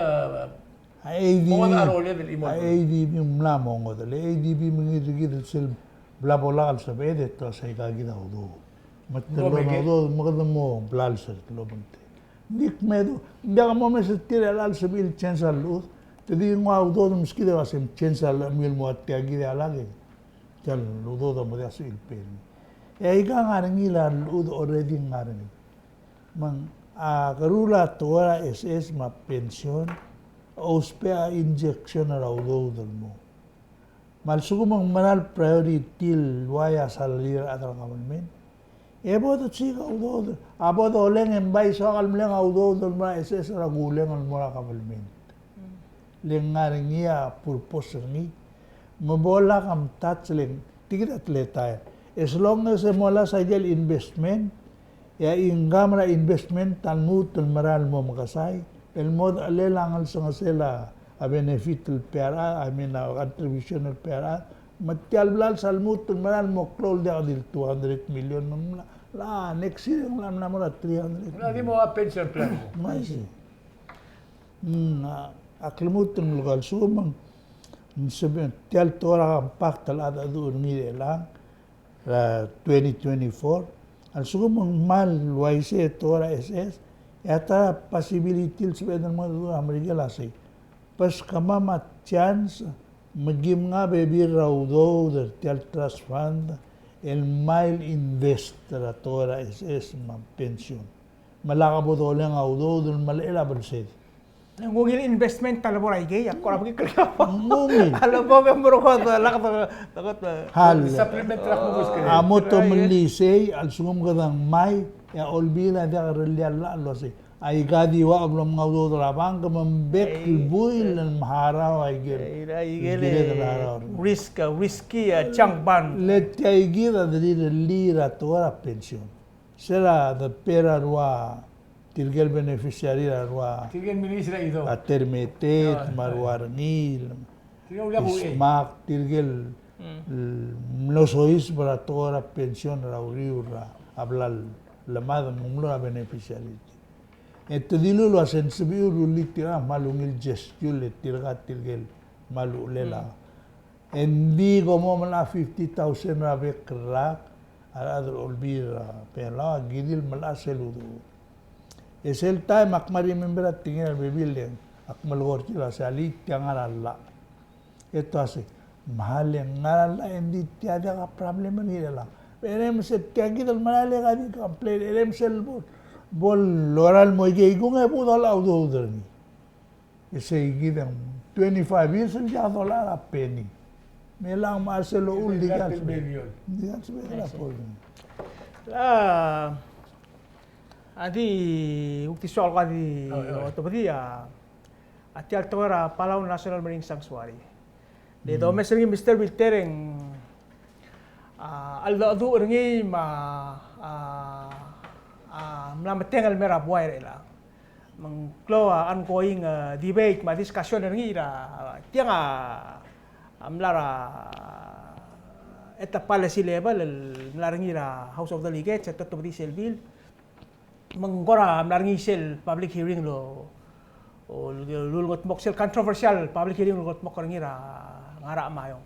a ADB, mo de a rolel el chimo, a ADB ng mla mo ngodech, le ADB me ng ngii er kid el sel bla bo lak el sebeched e te uasei aika kid a udoud. Me te lon a udoud, me kede mo blals er tir el obengterir. Ng di kmedu, ng diak mo mes er tir a chelecha el sebechir el change a llechud, te di nguu a udoud el meskid e uasei change a llechemiu el mo ua tia kid a lak e tia el udoud a mo diak sebechir el pay er ngii. E aika ngar er ngii a llechud already ngar er ngii. Me ng, a, keruul a tekoi er a SS me a pension, a ousbech a injection er a udoud el mo. Me a lsekum ng mera el priority el uai a salary er a rechad er a government, e bo dosiik a udoud, a bo doleng e ng bai soak el meleng a udoud el mo er a SS er a kuleng el mo er a government. Le ng ngar er ngii a purpose er ngii. Me bo lak mtouch le ng, tia kid a teletael. As long as e molasech aike el investment, e a income er a investment a lmuut el mera el mo mekesai el mo dechelel a ngelsengesel a benefit el pay er a, I mean, a contribution el pay er a, me tia el blals a lmuut el mera el mo klou el diak di el two hundred million me ng mla, la next year ng mla, mla mo er a three hundred million. Ng mla di mo a pension plan. Uaisei. Mm, a, a klemuut el melekoi a lsekum ng, ng sebechel tia el tekoi er a compact el cheldecheduch er ngii er chelechang er a twenty twenty-four, a lsekum ng kmal uaisei a tekoi er a SS, e a ta possibility el sebeched el mo er a Merikel a sei. Beskemam a chance me kim nguu a bebil er a udoud er tia el trust fund el mei el invest er a tekoi er a SS me a pension. Me lak bo doleng a udoud el melechel a belsed. Ng ungil investment a lebo er aikei, a kora bekikl. Ng ungil. A lebo me merekod, lak de, de, de. Hal. Supplement er a kmo beskei. A mo tomellii sei, a lsekum kede ngmai, e a olbiil a diak rellii a llach el uasei. Aika di ua blo mnga udoud er a bank, me ng bek el buil el mharau aikel. Aikel risk, a risky, a junk bond. Le tia kid a dirrellii er a tekoi er a pension. Sera de pay er a rua, tirke el beneficiary er a rua. Tirke el ministry er a idou. A termeteet, me a rua rengiil. Tirke el uleak uei. Smak, tirke el Mm. Mlo soiseb er a tekoi er a pension er a uriul er a bla lemad me ng mlo er a beneficiary. E te dilu el uase ng sebechiu el rullii tirka el kmal ungil gesture e tirka tirke el kmal uchelel a. Mm. Engdi kom mo melai a fifty thousand er a bek el rak, a rechad er a Olbiil er a Belau a kirir el melai sel udoud. E sel taem ak kmal remember a tekingel a rebebil e ak melekoi er tir el uase alii, tia ngar er a llach. E te uase, me a le ngar er a llach e ng di tia diak a problem er ngii er chelechang. E le me sel tia kid el merael e ka di complain, e le me sel bo, bo lorael el mo ikei kung e bo dolai a udoud er ngii. E sei kid e ng twenty-five years el diak dolai a penny. Me chelechang me a sel uchul di ka el sebechel. Di ka el sebechel a problem. A di, kuk di soak el di otobedii a a tia el tekoi er a Palau National Marine Sanctuary. Le domes er ngii, Mister Wilter, e ng, a, cheldecheduch er ngii me a, a, a mla metengel el mei er a buai er chelechang. Me ng klou a ongoing, a, debate me a discussion er ngii er a, tiang a, a mla er a, at a policy level el mla er ngii er a House of Delegates, e te otobedii sel bill. Me ng kora mla er ngii sel public hearing el, o, el ulengetmokl, sel controversial public hearing el ulengetmokl er ngii er a Ngarachamayong.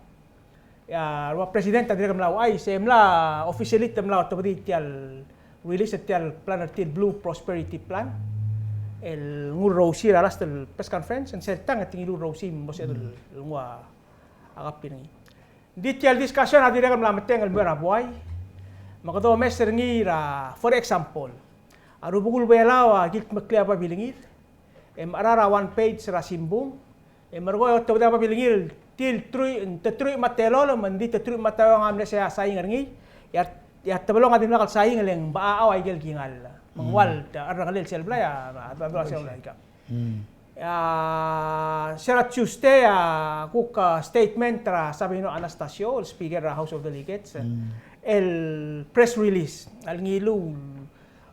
E a rua president a dirrek el mla ouchais, e mla officially te mla otobedii tia el release er tia el plan er tir el Blue Prosperity Plan, el nguu el reusi er a last el press conference, e ng sel tang e te ngiluu el reusi me bo sebeched el nguu a copy er ngii. Ng di tia el discussion a dirrek el mla metengel el mei er a buai, me kede omes er ngii er a, for example, a rubekul Belau a kildmeklii a babilngir, e mecherar a one page er a simbung, e merekong e otobedii a babilngir el tir el teruich, te teruich me a telolem, me ng di te teruich me a teuang a mle se a saing er ngii, e a, e a Tebelong a dimlak el saing, e le ng bechachau a ikel kingall. Me ng ua el cherrengelel sel blai a, a, a, a, a, a, a, A, se er a Tuesday a kuk, a, statement er a Sabino Anastasio, el Speaker er a House of Delegates, el press release el ngiluu,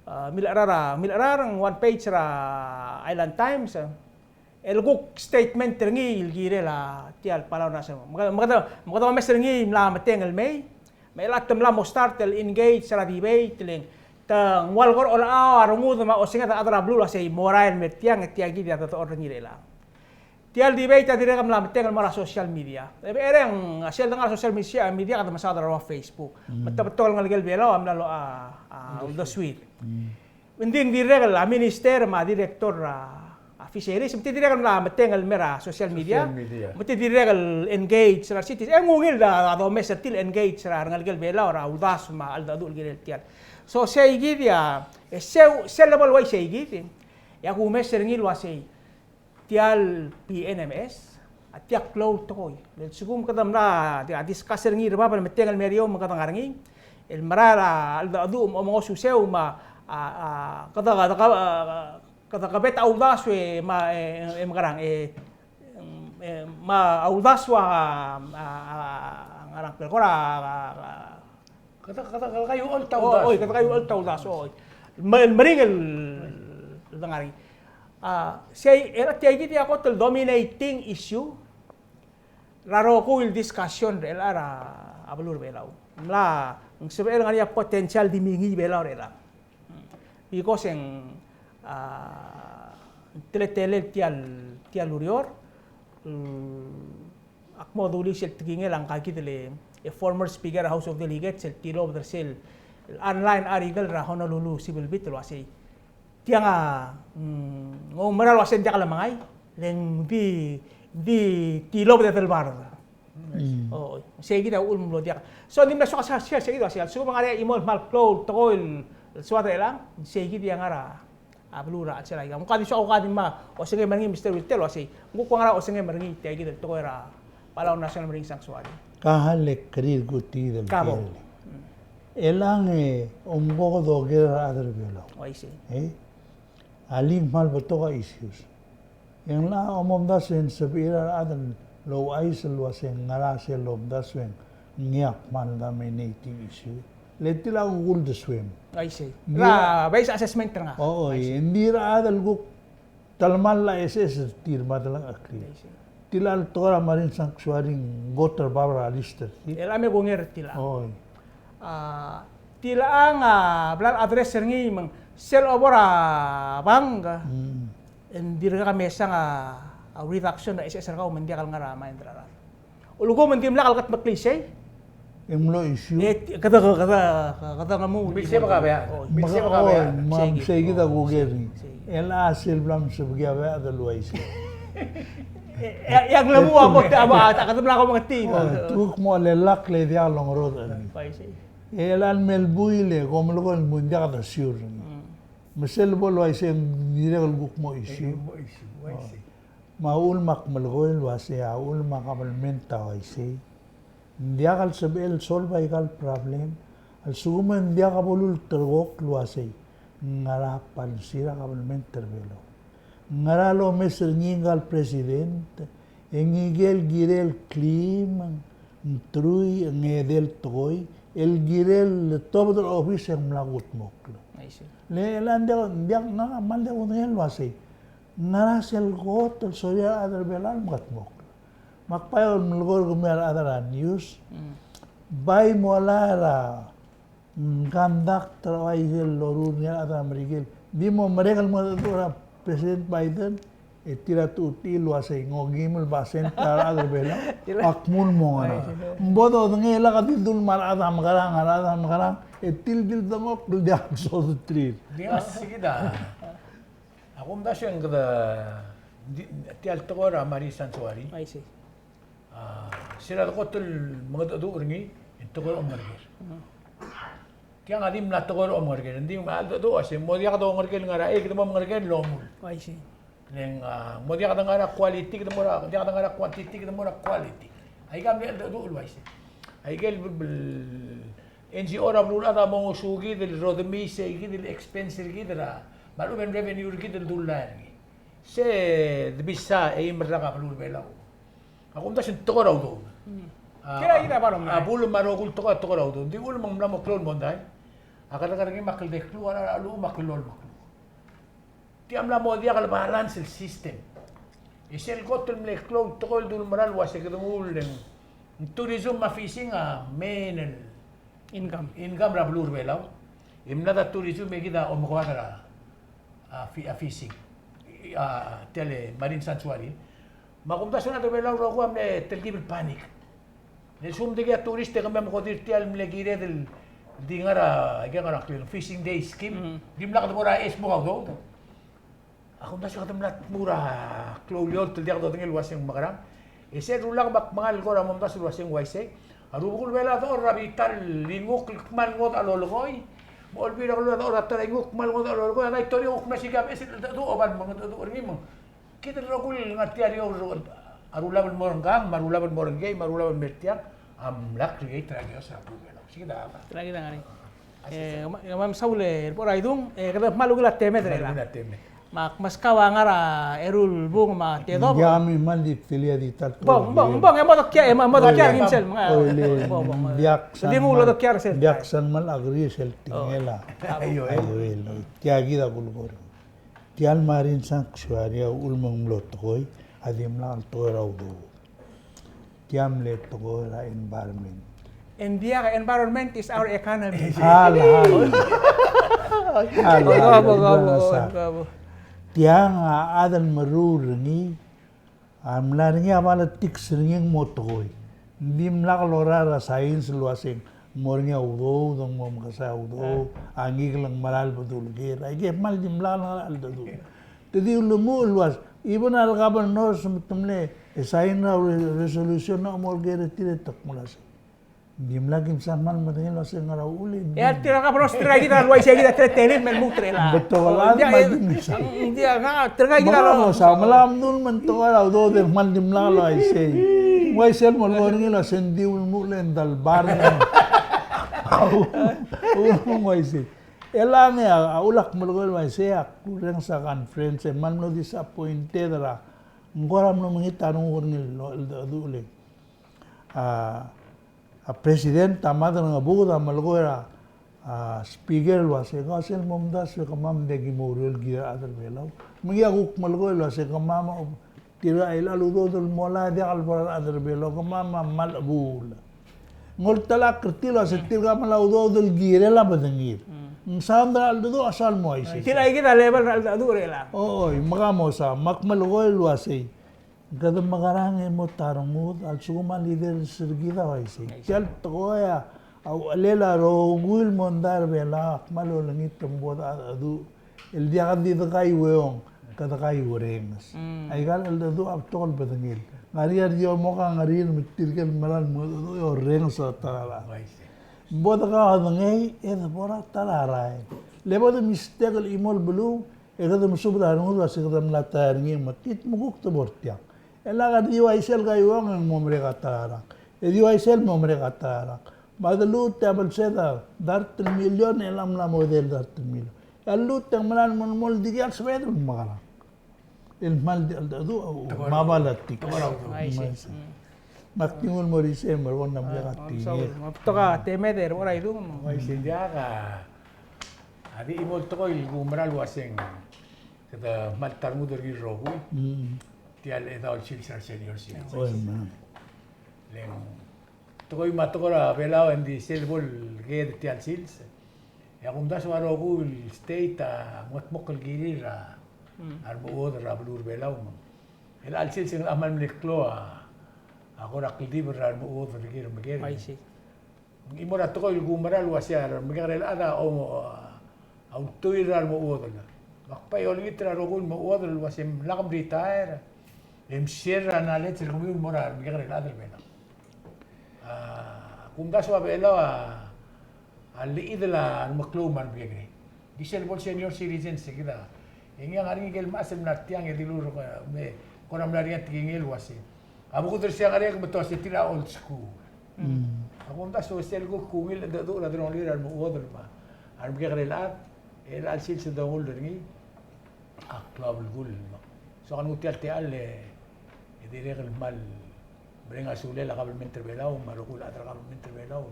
a, milecherar, milecherar, one page er a Island Times, el kuk statement er ngii el kirel a tia el Palau National. Me kede, me kede, me kede omes er ngii el mla metengel el mei, me chelechang te mla mo start el engage er a debate, le ng te ng ua el kora olechau a rengud me a osenged a chad er a beluu el uasei mo rael el mer tiang, e tia kid a dechor er ngii er chelechang. Tia el debate a dirrek el mla metengel el mo er a social media. E bereng, a sel dengar er a social media, media kede mesaod er a ua Facebook. Me te betok el ngelekel Belau a mla locha, a, uldesuir. Ng di ng dirrek el a minister me a director er a, a fisheries, me te dirrek el mla metengel el mer a social media. Social media. Me te dirrek el engage er a citizens. E ng ungil a, a domes er tir el engage er a rengelekel Belau er a uldasu me a cheldecheduch el kirel tiang. So sei kid a, e se, sel level el uaisei kid, e a kumes er ngii el uasei tia el P N M S a tia klou el tekoi. Le lsekum kede mla, a, discuss er ngii er bab el metengel el mer eou me kede ngar er ngii, el mera er a cheldecheduch me a omengosuiu me a, a, kede, kede, a, kede kebet a uldasu e me a, e, e mekerang, e, e me a uldasu a, a, a, ngerang, kora, a, a, Kede, kede, kede kaiuecholt a uldasu. Oi, kede kaiuecholt a uldasu, oi. Me-, meringel el dengar er ngii. A, sei, er a tia kid a kot el dominating issue er a rokui el discussion er chelechang er a beluu er a Belau. Ng mla, ng sebechel ngar er ngii a potential di mengiil Belau er chelechang. Because e ng, a, teletelel tia el, tia el ureor, mm, Ak mo dulii sel tekingel a ngka kid el, e, former Speaker er a House of Delegates el tilobed er sel online article er a Honolulu Civil Beat el uasei, tiang a, mm, ng oumera el uasei ng diak lemengai, le ng di, di tilobed e delbard. Mm. O, sei kid a uchul me ng mlo diak. So, ng di mle soak a share, share, sei kid a uasei, a lsekum e ng ngar er ngii a chimo el kmal klou el tekoi el soad er chelechang, sei kid a ngar er a a beluu er a chelsel aikang. Ng ko a di soak, ko a di ma osengem er ngii, Mister Wilter, el uasei, ng kuk ua ngera osengem er ngii tia kid el tekoi er a Palau National Marine Sanctuary. Ka le kerir kuk tia kid el. Ka bo. Chelechang e, omko kede oker er a chad er a Belau. O, I see. E? Alii, kmal betok a issues. E ng locha omomdasu e ng sebechir a rechad el ouchais el uasei ng ngera sel lomdasu e ng ngiak kmal dominating issue. Le tia a kuk uldesuem. I see. Ng di er a, er a base assessment er ngak. O, o, I see. Ng di er a chad el kuk telemall a assess er tir me a delengcheklir. I see. Tilechang el tekoi er a Marine Sanctuary ng kot er a bab er a list er tir. El a me kongei er tilechang. Oi. A, tilechang a bla el address er ngii me ng sel obo er a bank, mm, e ng dirkak mesang a, a reduction er a S S er kau me ng diak el ngar er a mind er a rechad. Ulekum e ng dimlak el ketmeklii sei. E ng mlo issue. E, kede, kede, kede, kede ngemuchel. Milsebek a bead. Oi. Milsebek a bead. Oi, me sei kid a kuker er ngii. Sei kid. El a sel bla msebekii a bead el uaisei. E, e, e ng lemu a kot, a, a, a, kede mla ko mengetii. Oi, te kuk mo chelellakl e diak longerodech er ngii. Uaisei. E chelecha el me el buil e kom melekoi el kmo ng diak de sure er ngii. Mm. Me sel bo el uaisei ng dirrek el kuk mo issue. Mo issue, uaisei. Me a uchul me ak melekoi el uasei a uchul me a kabelment a uaisei, ng diak el sebechel el solve aika el problem a lsekum e ng diak bo lulterekokl el uasei ngera a policy er a kabelment er Belau. Ngera el omes er ngii ngika el president, e ngike el kirel el claim, ng truich, ng edei el tekoi, el kirel el tobed er a office e ng mla kudmokl. I see. Le, le ng diak, ng diak, ngak a kmal diak kudengei el uasei ngera sel kot el sorir a rechad er Belau el meketmokl. Me ak bai el melekoi er kemiu a rechad er a news. Mm. Bai molai er a, mm, conduct er a uaisei el loruul er ngii a rechad er a Merikel. Di mo merek el mengedecheduch er a President Biden, e tir a tutii el uasei ng okeim el basent er a rechad er Belau. Ak mul mo ngar er a. Ng bo dodengei el kede di dul me a rechad a mekerang, a rechad a mekerang, e tir di el dengchokl el diak sodeterir. Di ngar sei kid a A kumdasu e ng kede, di, tia el tekoi er a Marine Sanctuary. I see. A, sel dekot el mengedecheduch er ngii, e ng tekoi er a omengerker. Mm. Tiang a di mla tekoi er a omengerker, ng di mla cheldecheduch a se, mo diak dongerker el ngar er a, e kede mo mengerker el omuchel. I see. Le ng, a, mo diak de ngar er a quality, kede mo er a, diak de ngar er a quantity, kede mo er a quality. Aika mle cheldecheduch el uaisei. Aike el, el, N G O er a beluulechad a mo ngosukid el rodemiis kid el expense er kid er a, me a lechub e ng revenue er kid el dulai er ngii. Se de bisa e eim el rak a beluu er a Belau. A kumdasu e ng tekoi er a udoud. Mm. A, kid a, kid a bottom line. A bul me a rokui el tekoi a tekoi er a udoud. Ng di uchul me ng mla mo klou el mondai, a kerrekerngem a kldei kluk, a rechad er a llechul me a kllolem a kluk. Tia mla mo diak el balance el system. E sel kot el mle klou el tekoi el dulemeral el uase kede nguu el ng tourism me a fishing a main el income, income er a beluu er a Belau. E mlad a tourism e kid a omekoad er a, a fi-, a fishing. A, tia el marine sanctuary. Me a kumdasu e a rechad er a Belau el rokui a mle telkib el panic. Le lsekum ng dikea tourist e kemiu a mekodir tia el mle kired el di ngar er a, aike ngar er a ngklel, fishing day scheme. Mm. Dimlak de bo er a chais el mo kaudoud. A kumdasu e kede mla tmuu er a klou el eolt el diak dodengei el uaseng mekerang. E sel rulak me ak mengal el kora momdasu el uaseng uaisei. A rubekul Belau a dechor er a bita el inguk el kmal ngodech a lolekoi. Me a Olbiil er a Kelulau a dechor er a ta er a inguk el kmal ngodech a lolekoi. A Daitorio a kuk mla siik a beches el cheldecheduch, oba el mo cheldecheduch er ngii me ng Kid el rokui el ngar tia el eou, a rulab el mo er ngkang, me a rulab el mo er ngkei, me a rulab el mer tiang, a mla create er a chaos er a beluu er a Belau. Sei kid a. Sei kid a ngar er ngii. E, kemam, kemam saul e, bo er a idung, e, kede kmal ungil a temed er chelechang. Kmal ungil a temed. Me ak meskau a ngar er a eru el bung me a Tedobech. Ng diak, me kmal di ktelii a di ta el tekoi. Bong, bong, bong, e mo dokial, e mo dokial er ngii sel, me a. Bong, bong, bong. Diak san, diak san kmal agree sel tekingel a. Aio, aio. Tia kid a kulekoi. Tia el marine sanctuary a uchul me ng mlo tekoi, a dimlak el tekoi er a udoud. Tia mle tekoi er a environment. Ng diak, environment is our economy. Hal, hal. Hal, hal. Tiang a chad el meruul er ngii, a mla er ngii a politics er ngii ng mo tekoi. Ng dimlak lorael er a science el uaseng ng mo er ngii a udoud, ng mo mekesai a udoud, a ngikel ng mera el bedul ker. Aike kmal dimlak el ngar er a cheldecheduch. Te di ulemuchel el uasei, even a re governors me te mle sign er a re-, resolution el mo er ker e tir e te kmo uasei Dimlak kim sa kmal medengei el uasei ngera uchul e. E a tirka el kabros, tirka kid a uaisei kid a teletelel me lmuut er chelechang. Betok el chad me a di mesa. Ng diak, tirka kid a. Mekera mo sa, mla mdul me ng tekoi er a udoud e kmal dimlak el uaisei. Uaisei el melekoi er ngii el uasei ng di ulemuchel e ng delbar. Uaisei. Chelechang e a ulak melekoi el uaisei a kurrenges a conference e kmal mlo disappointed er a. Ng kora mlo mengit a renguk er ngii el cheldecheduch el. A, a president a mad er a Ngebuked a melekoi er a, a, speaker el uasei, ka sel momdasu e kemam ng diak ki mo oureor el kirel a rechad er a Belau. Me ngii a kuk melekoi el uasei kemam a, Tirka el udoud el mo er a diak el bo er a rechad er a Belau, kemam a kmal chebuul. Ng oltelak er tir el uase tirka a mla udoud el kirel a bedengir. Ng sound er a cheldecheduch a soal mo uaisei. Tirka kid a level er a cheldecheduch er chelechang. Oi, me ka mo sound, me ak melekoi el uasei. Kede mekerang e mo ta rengud, a lsekum a leaders er kid a uaisei. Tia el tekoi a uchelel a rokui el mondai er a Belau a kmal olengit me bo de cheldecheduch. El diak di de kaiueong, kede kaiuerenges. Aika el cheldecheduch a betok el bedengel. Ng ngar er ngii a di omok a ngerir me tirke el mera el mo cheldecheduch e orrenges a ta er a rael. Bo de kaodengei e de bo er a ta er a rael. Le bo de mistake el chimo el beluu, e kede mesubed a rengud el uase kede mla ta er ngii me kid me kuk de bo er tiang. E lak a di uaisei el kaiueong e ng mo merek a ta er a rak. E di uaisei el mo merek a ta er a rak. Me a de lmuut e a belsed a dart el million e ng mla mo edei el dart el million. E a lmuut e ng mla mo, mo el di diak el sebeched el mekerang. El kmal di cheldecheduch a uchul. Me a balatik. Uaisei. Me ak di nguu el mo er isei me a rekong a mle katingel. Me betok a temed er a idung. Uaisei, diak a di chimo el tekoi el kumerang el uaseng kede kmal ta rengud er ngii el rokui. Tia el chedaol sils er a senior citizens. Oi, me. Le ng tekoi me a tekoi er a Belau e ng di sel bo el ked tia el sils. E a kumdasu a rokui el state a mengetmokl el kirir a remechuodel er a beluu er a Belau me ng. Chelecha el sils e ng locha kmal mle klou a, a kora kldibel er a remechuodel er kid me kid. Aisei. Ng chimo er a tekoi el kumerang el uasei a remekekerei el chad a, o, a ultuil er a remechuodel. Me ak bai olengit er a rokui el mechuodel el uasei lak mretire e mshare er a knowledge er kemiu el mo er a remekekerei el chad er a Belau. A kumdasu a Belau a, a llechid el remeklou me a remekekerei. Di sel bo el senior citizens e kid a. E ngii a ngar er ngii ikel mechas el mla er tiang e dilu el rokui me kora mla er ngii a tekingel el uasei. A bo kudersii a ngar er ngii a kmo te uasei tir a old school. A kumdasu sel kuk ungil el cheldecheduch er a delongelir a remechuodel me a remekekerei el chad, e chelecha el sils e dongull er ngii a klou a belkul. Me soak el nguu tia el techall e dirrek el kmal mereng a sulel a kabelment er a Belau me a rokui el chad er a kabelment er a Belau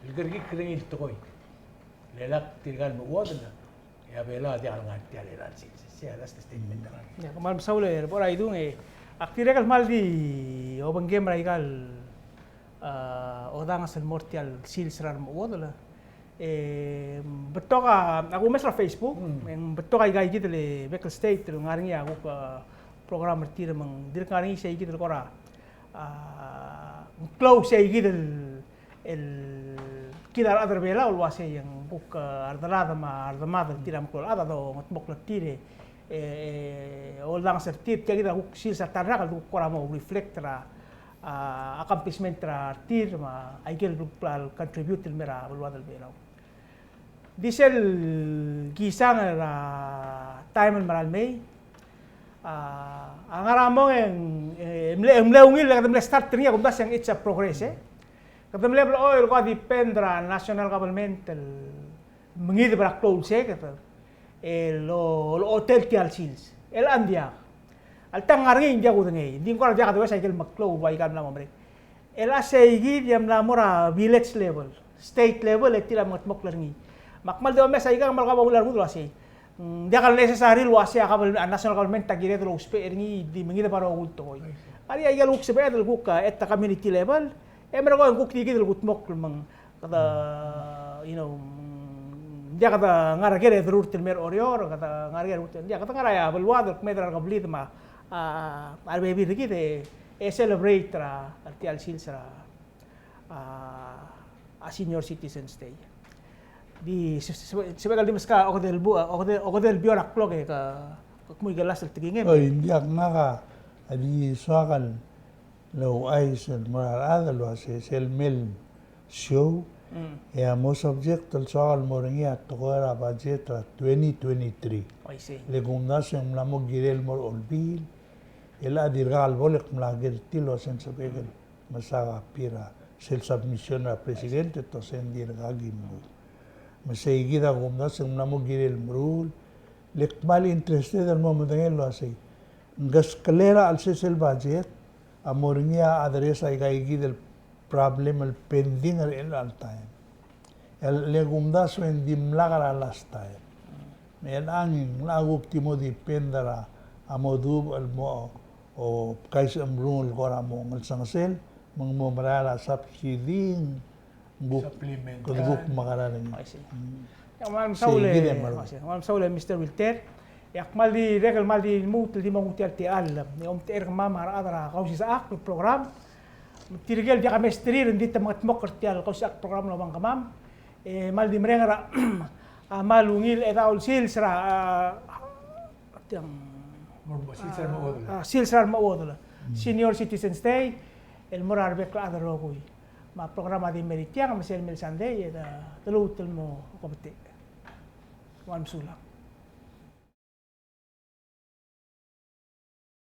el kerekikl er ngii el tekoi. Le lak tirka el mechuodel e a Belau a diak el ngar tia el chelecha el sils. Sei a last statement er ngii. Ia, kmal mesaul e Reboraidung e ak dirrek el kmal di obengkem er aika el, a, odanges el mo er tia el sils er a remechuodel. E betok a, a kumes er a Facebook, e ng betok aika ikid el bek el state el ngar er ngii a kuk, a, program er tir me ng dirk ngar er ngii sei kid el kora, a, klou sei kid el el kid a rechad er a Belau el uasei ng kuk, a, redelad me a redemad er tir a meklou el chad a dongetmokl er tir e, e, oldanges er tir, tia kid a kuk sils a ta el rak el kuk kora mo reflect er a, a, accomplishment er tir me aike el bla el contribute el mei er a beluad el Belau. Di sel kisang er a taem el mera el mei, a, a ngar er a mong e ng, e, mle, mle ungil, kede mle start er ngii a kumdasu e ng it's a progress, e. Kede mle blechoel el ko depend er a national government el mengideb er a klou el seked el, el ochotel tia el sils. Chelecha ng diak. Alta ng ngar er ngii e ng diak kudengei. Ng di ng kora diak domes aike el meklou el ua ikal mla mo merek. Chelecha sei kid e mla mo er a village level, state level, e tir a mengetmokl er ngii. Me ak kmal di omes aika me a kmal kora ungil a rengud el uasei. Mm, diak el necessary el uasei a kabel-, a national government a kired el ousbech er ngii di mengideb a rokui el tekoi. Ngar er ngii aike el kuk sebeched el kuk, a, at the community level, e merekong e ng kuk di kid el kudmokl me ng kede, you know, mm, diak kede ngar er ker e derurt el mei er a Oreor, kede ngar er ker e derurt, diak, kede ngar er a beluad el kmeed er a rekeblid me a, a, a rebebil er kid e, e celebrate er a, er tia el sils er a, a, a Senior Citizens Day. Di, se-, se-, se-, sebechek el di meskak a okedei el bu-, a, okedei, okedei el bior a klok e ke, ke kmu aike el last el tekingem. Oi, ng diak, ngak a di soak el ouchais el mo er a rechad el uasei sel mei el show, e a mo subject el soak el mo er ngii a tekoi er a budget er a twenty twenty-three. Uaisei. Le kumdasu e ng mla mo kirel el mo er a Olbiil, e le a dirkak el bo le kmla ker tir el uasei ng sebechek el mesaod a copy er a sel submission er a president e te uasei ng dirkak ki mluich. Me sei kid a kumdasu e ng mla mo kirel el meruul, le kmal interested el mo medengei el uasei ng keskelel a chelsel sel budget a mo er ngii a address aika ikid el problem el pending er chelecha el taem. E le kumdasu e ng dimlak er a last time. Me chelechang e ng locha kuk di mo depend er a mo dubech el mo obkais el mrung el kora mo ngelsengesel, me ng mo merael a subsidy, ng kuk, supplement, kede kuk mekerang. I see. Mm. Ia, kmal mesaul e, sei kid e, kmal mesaul e Mister Wilter. Ia, kmal dirrek el kmal di lmuut el di mo nguu tia el techall. E omtechei er kemam a rechad er a Kausisechakl el program. Tirke el diak a mesterir, ng di te mengetmokl er tia el Kausisechakl el program el obang kemam. E kmal di mereng er a, a kmal ungil chedaol sils er a, a, tiang, mo sils er a remechuodel. A, sils er a remechuodel. Mm. Senior Citizens Day, el mo er a rebek el chad el rokui. Me a program a di mei er tiang, me sel mei el Sunday, e de, de lmuut el mo okebetech. Kmal mesulang.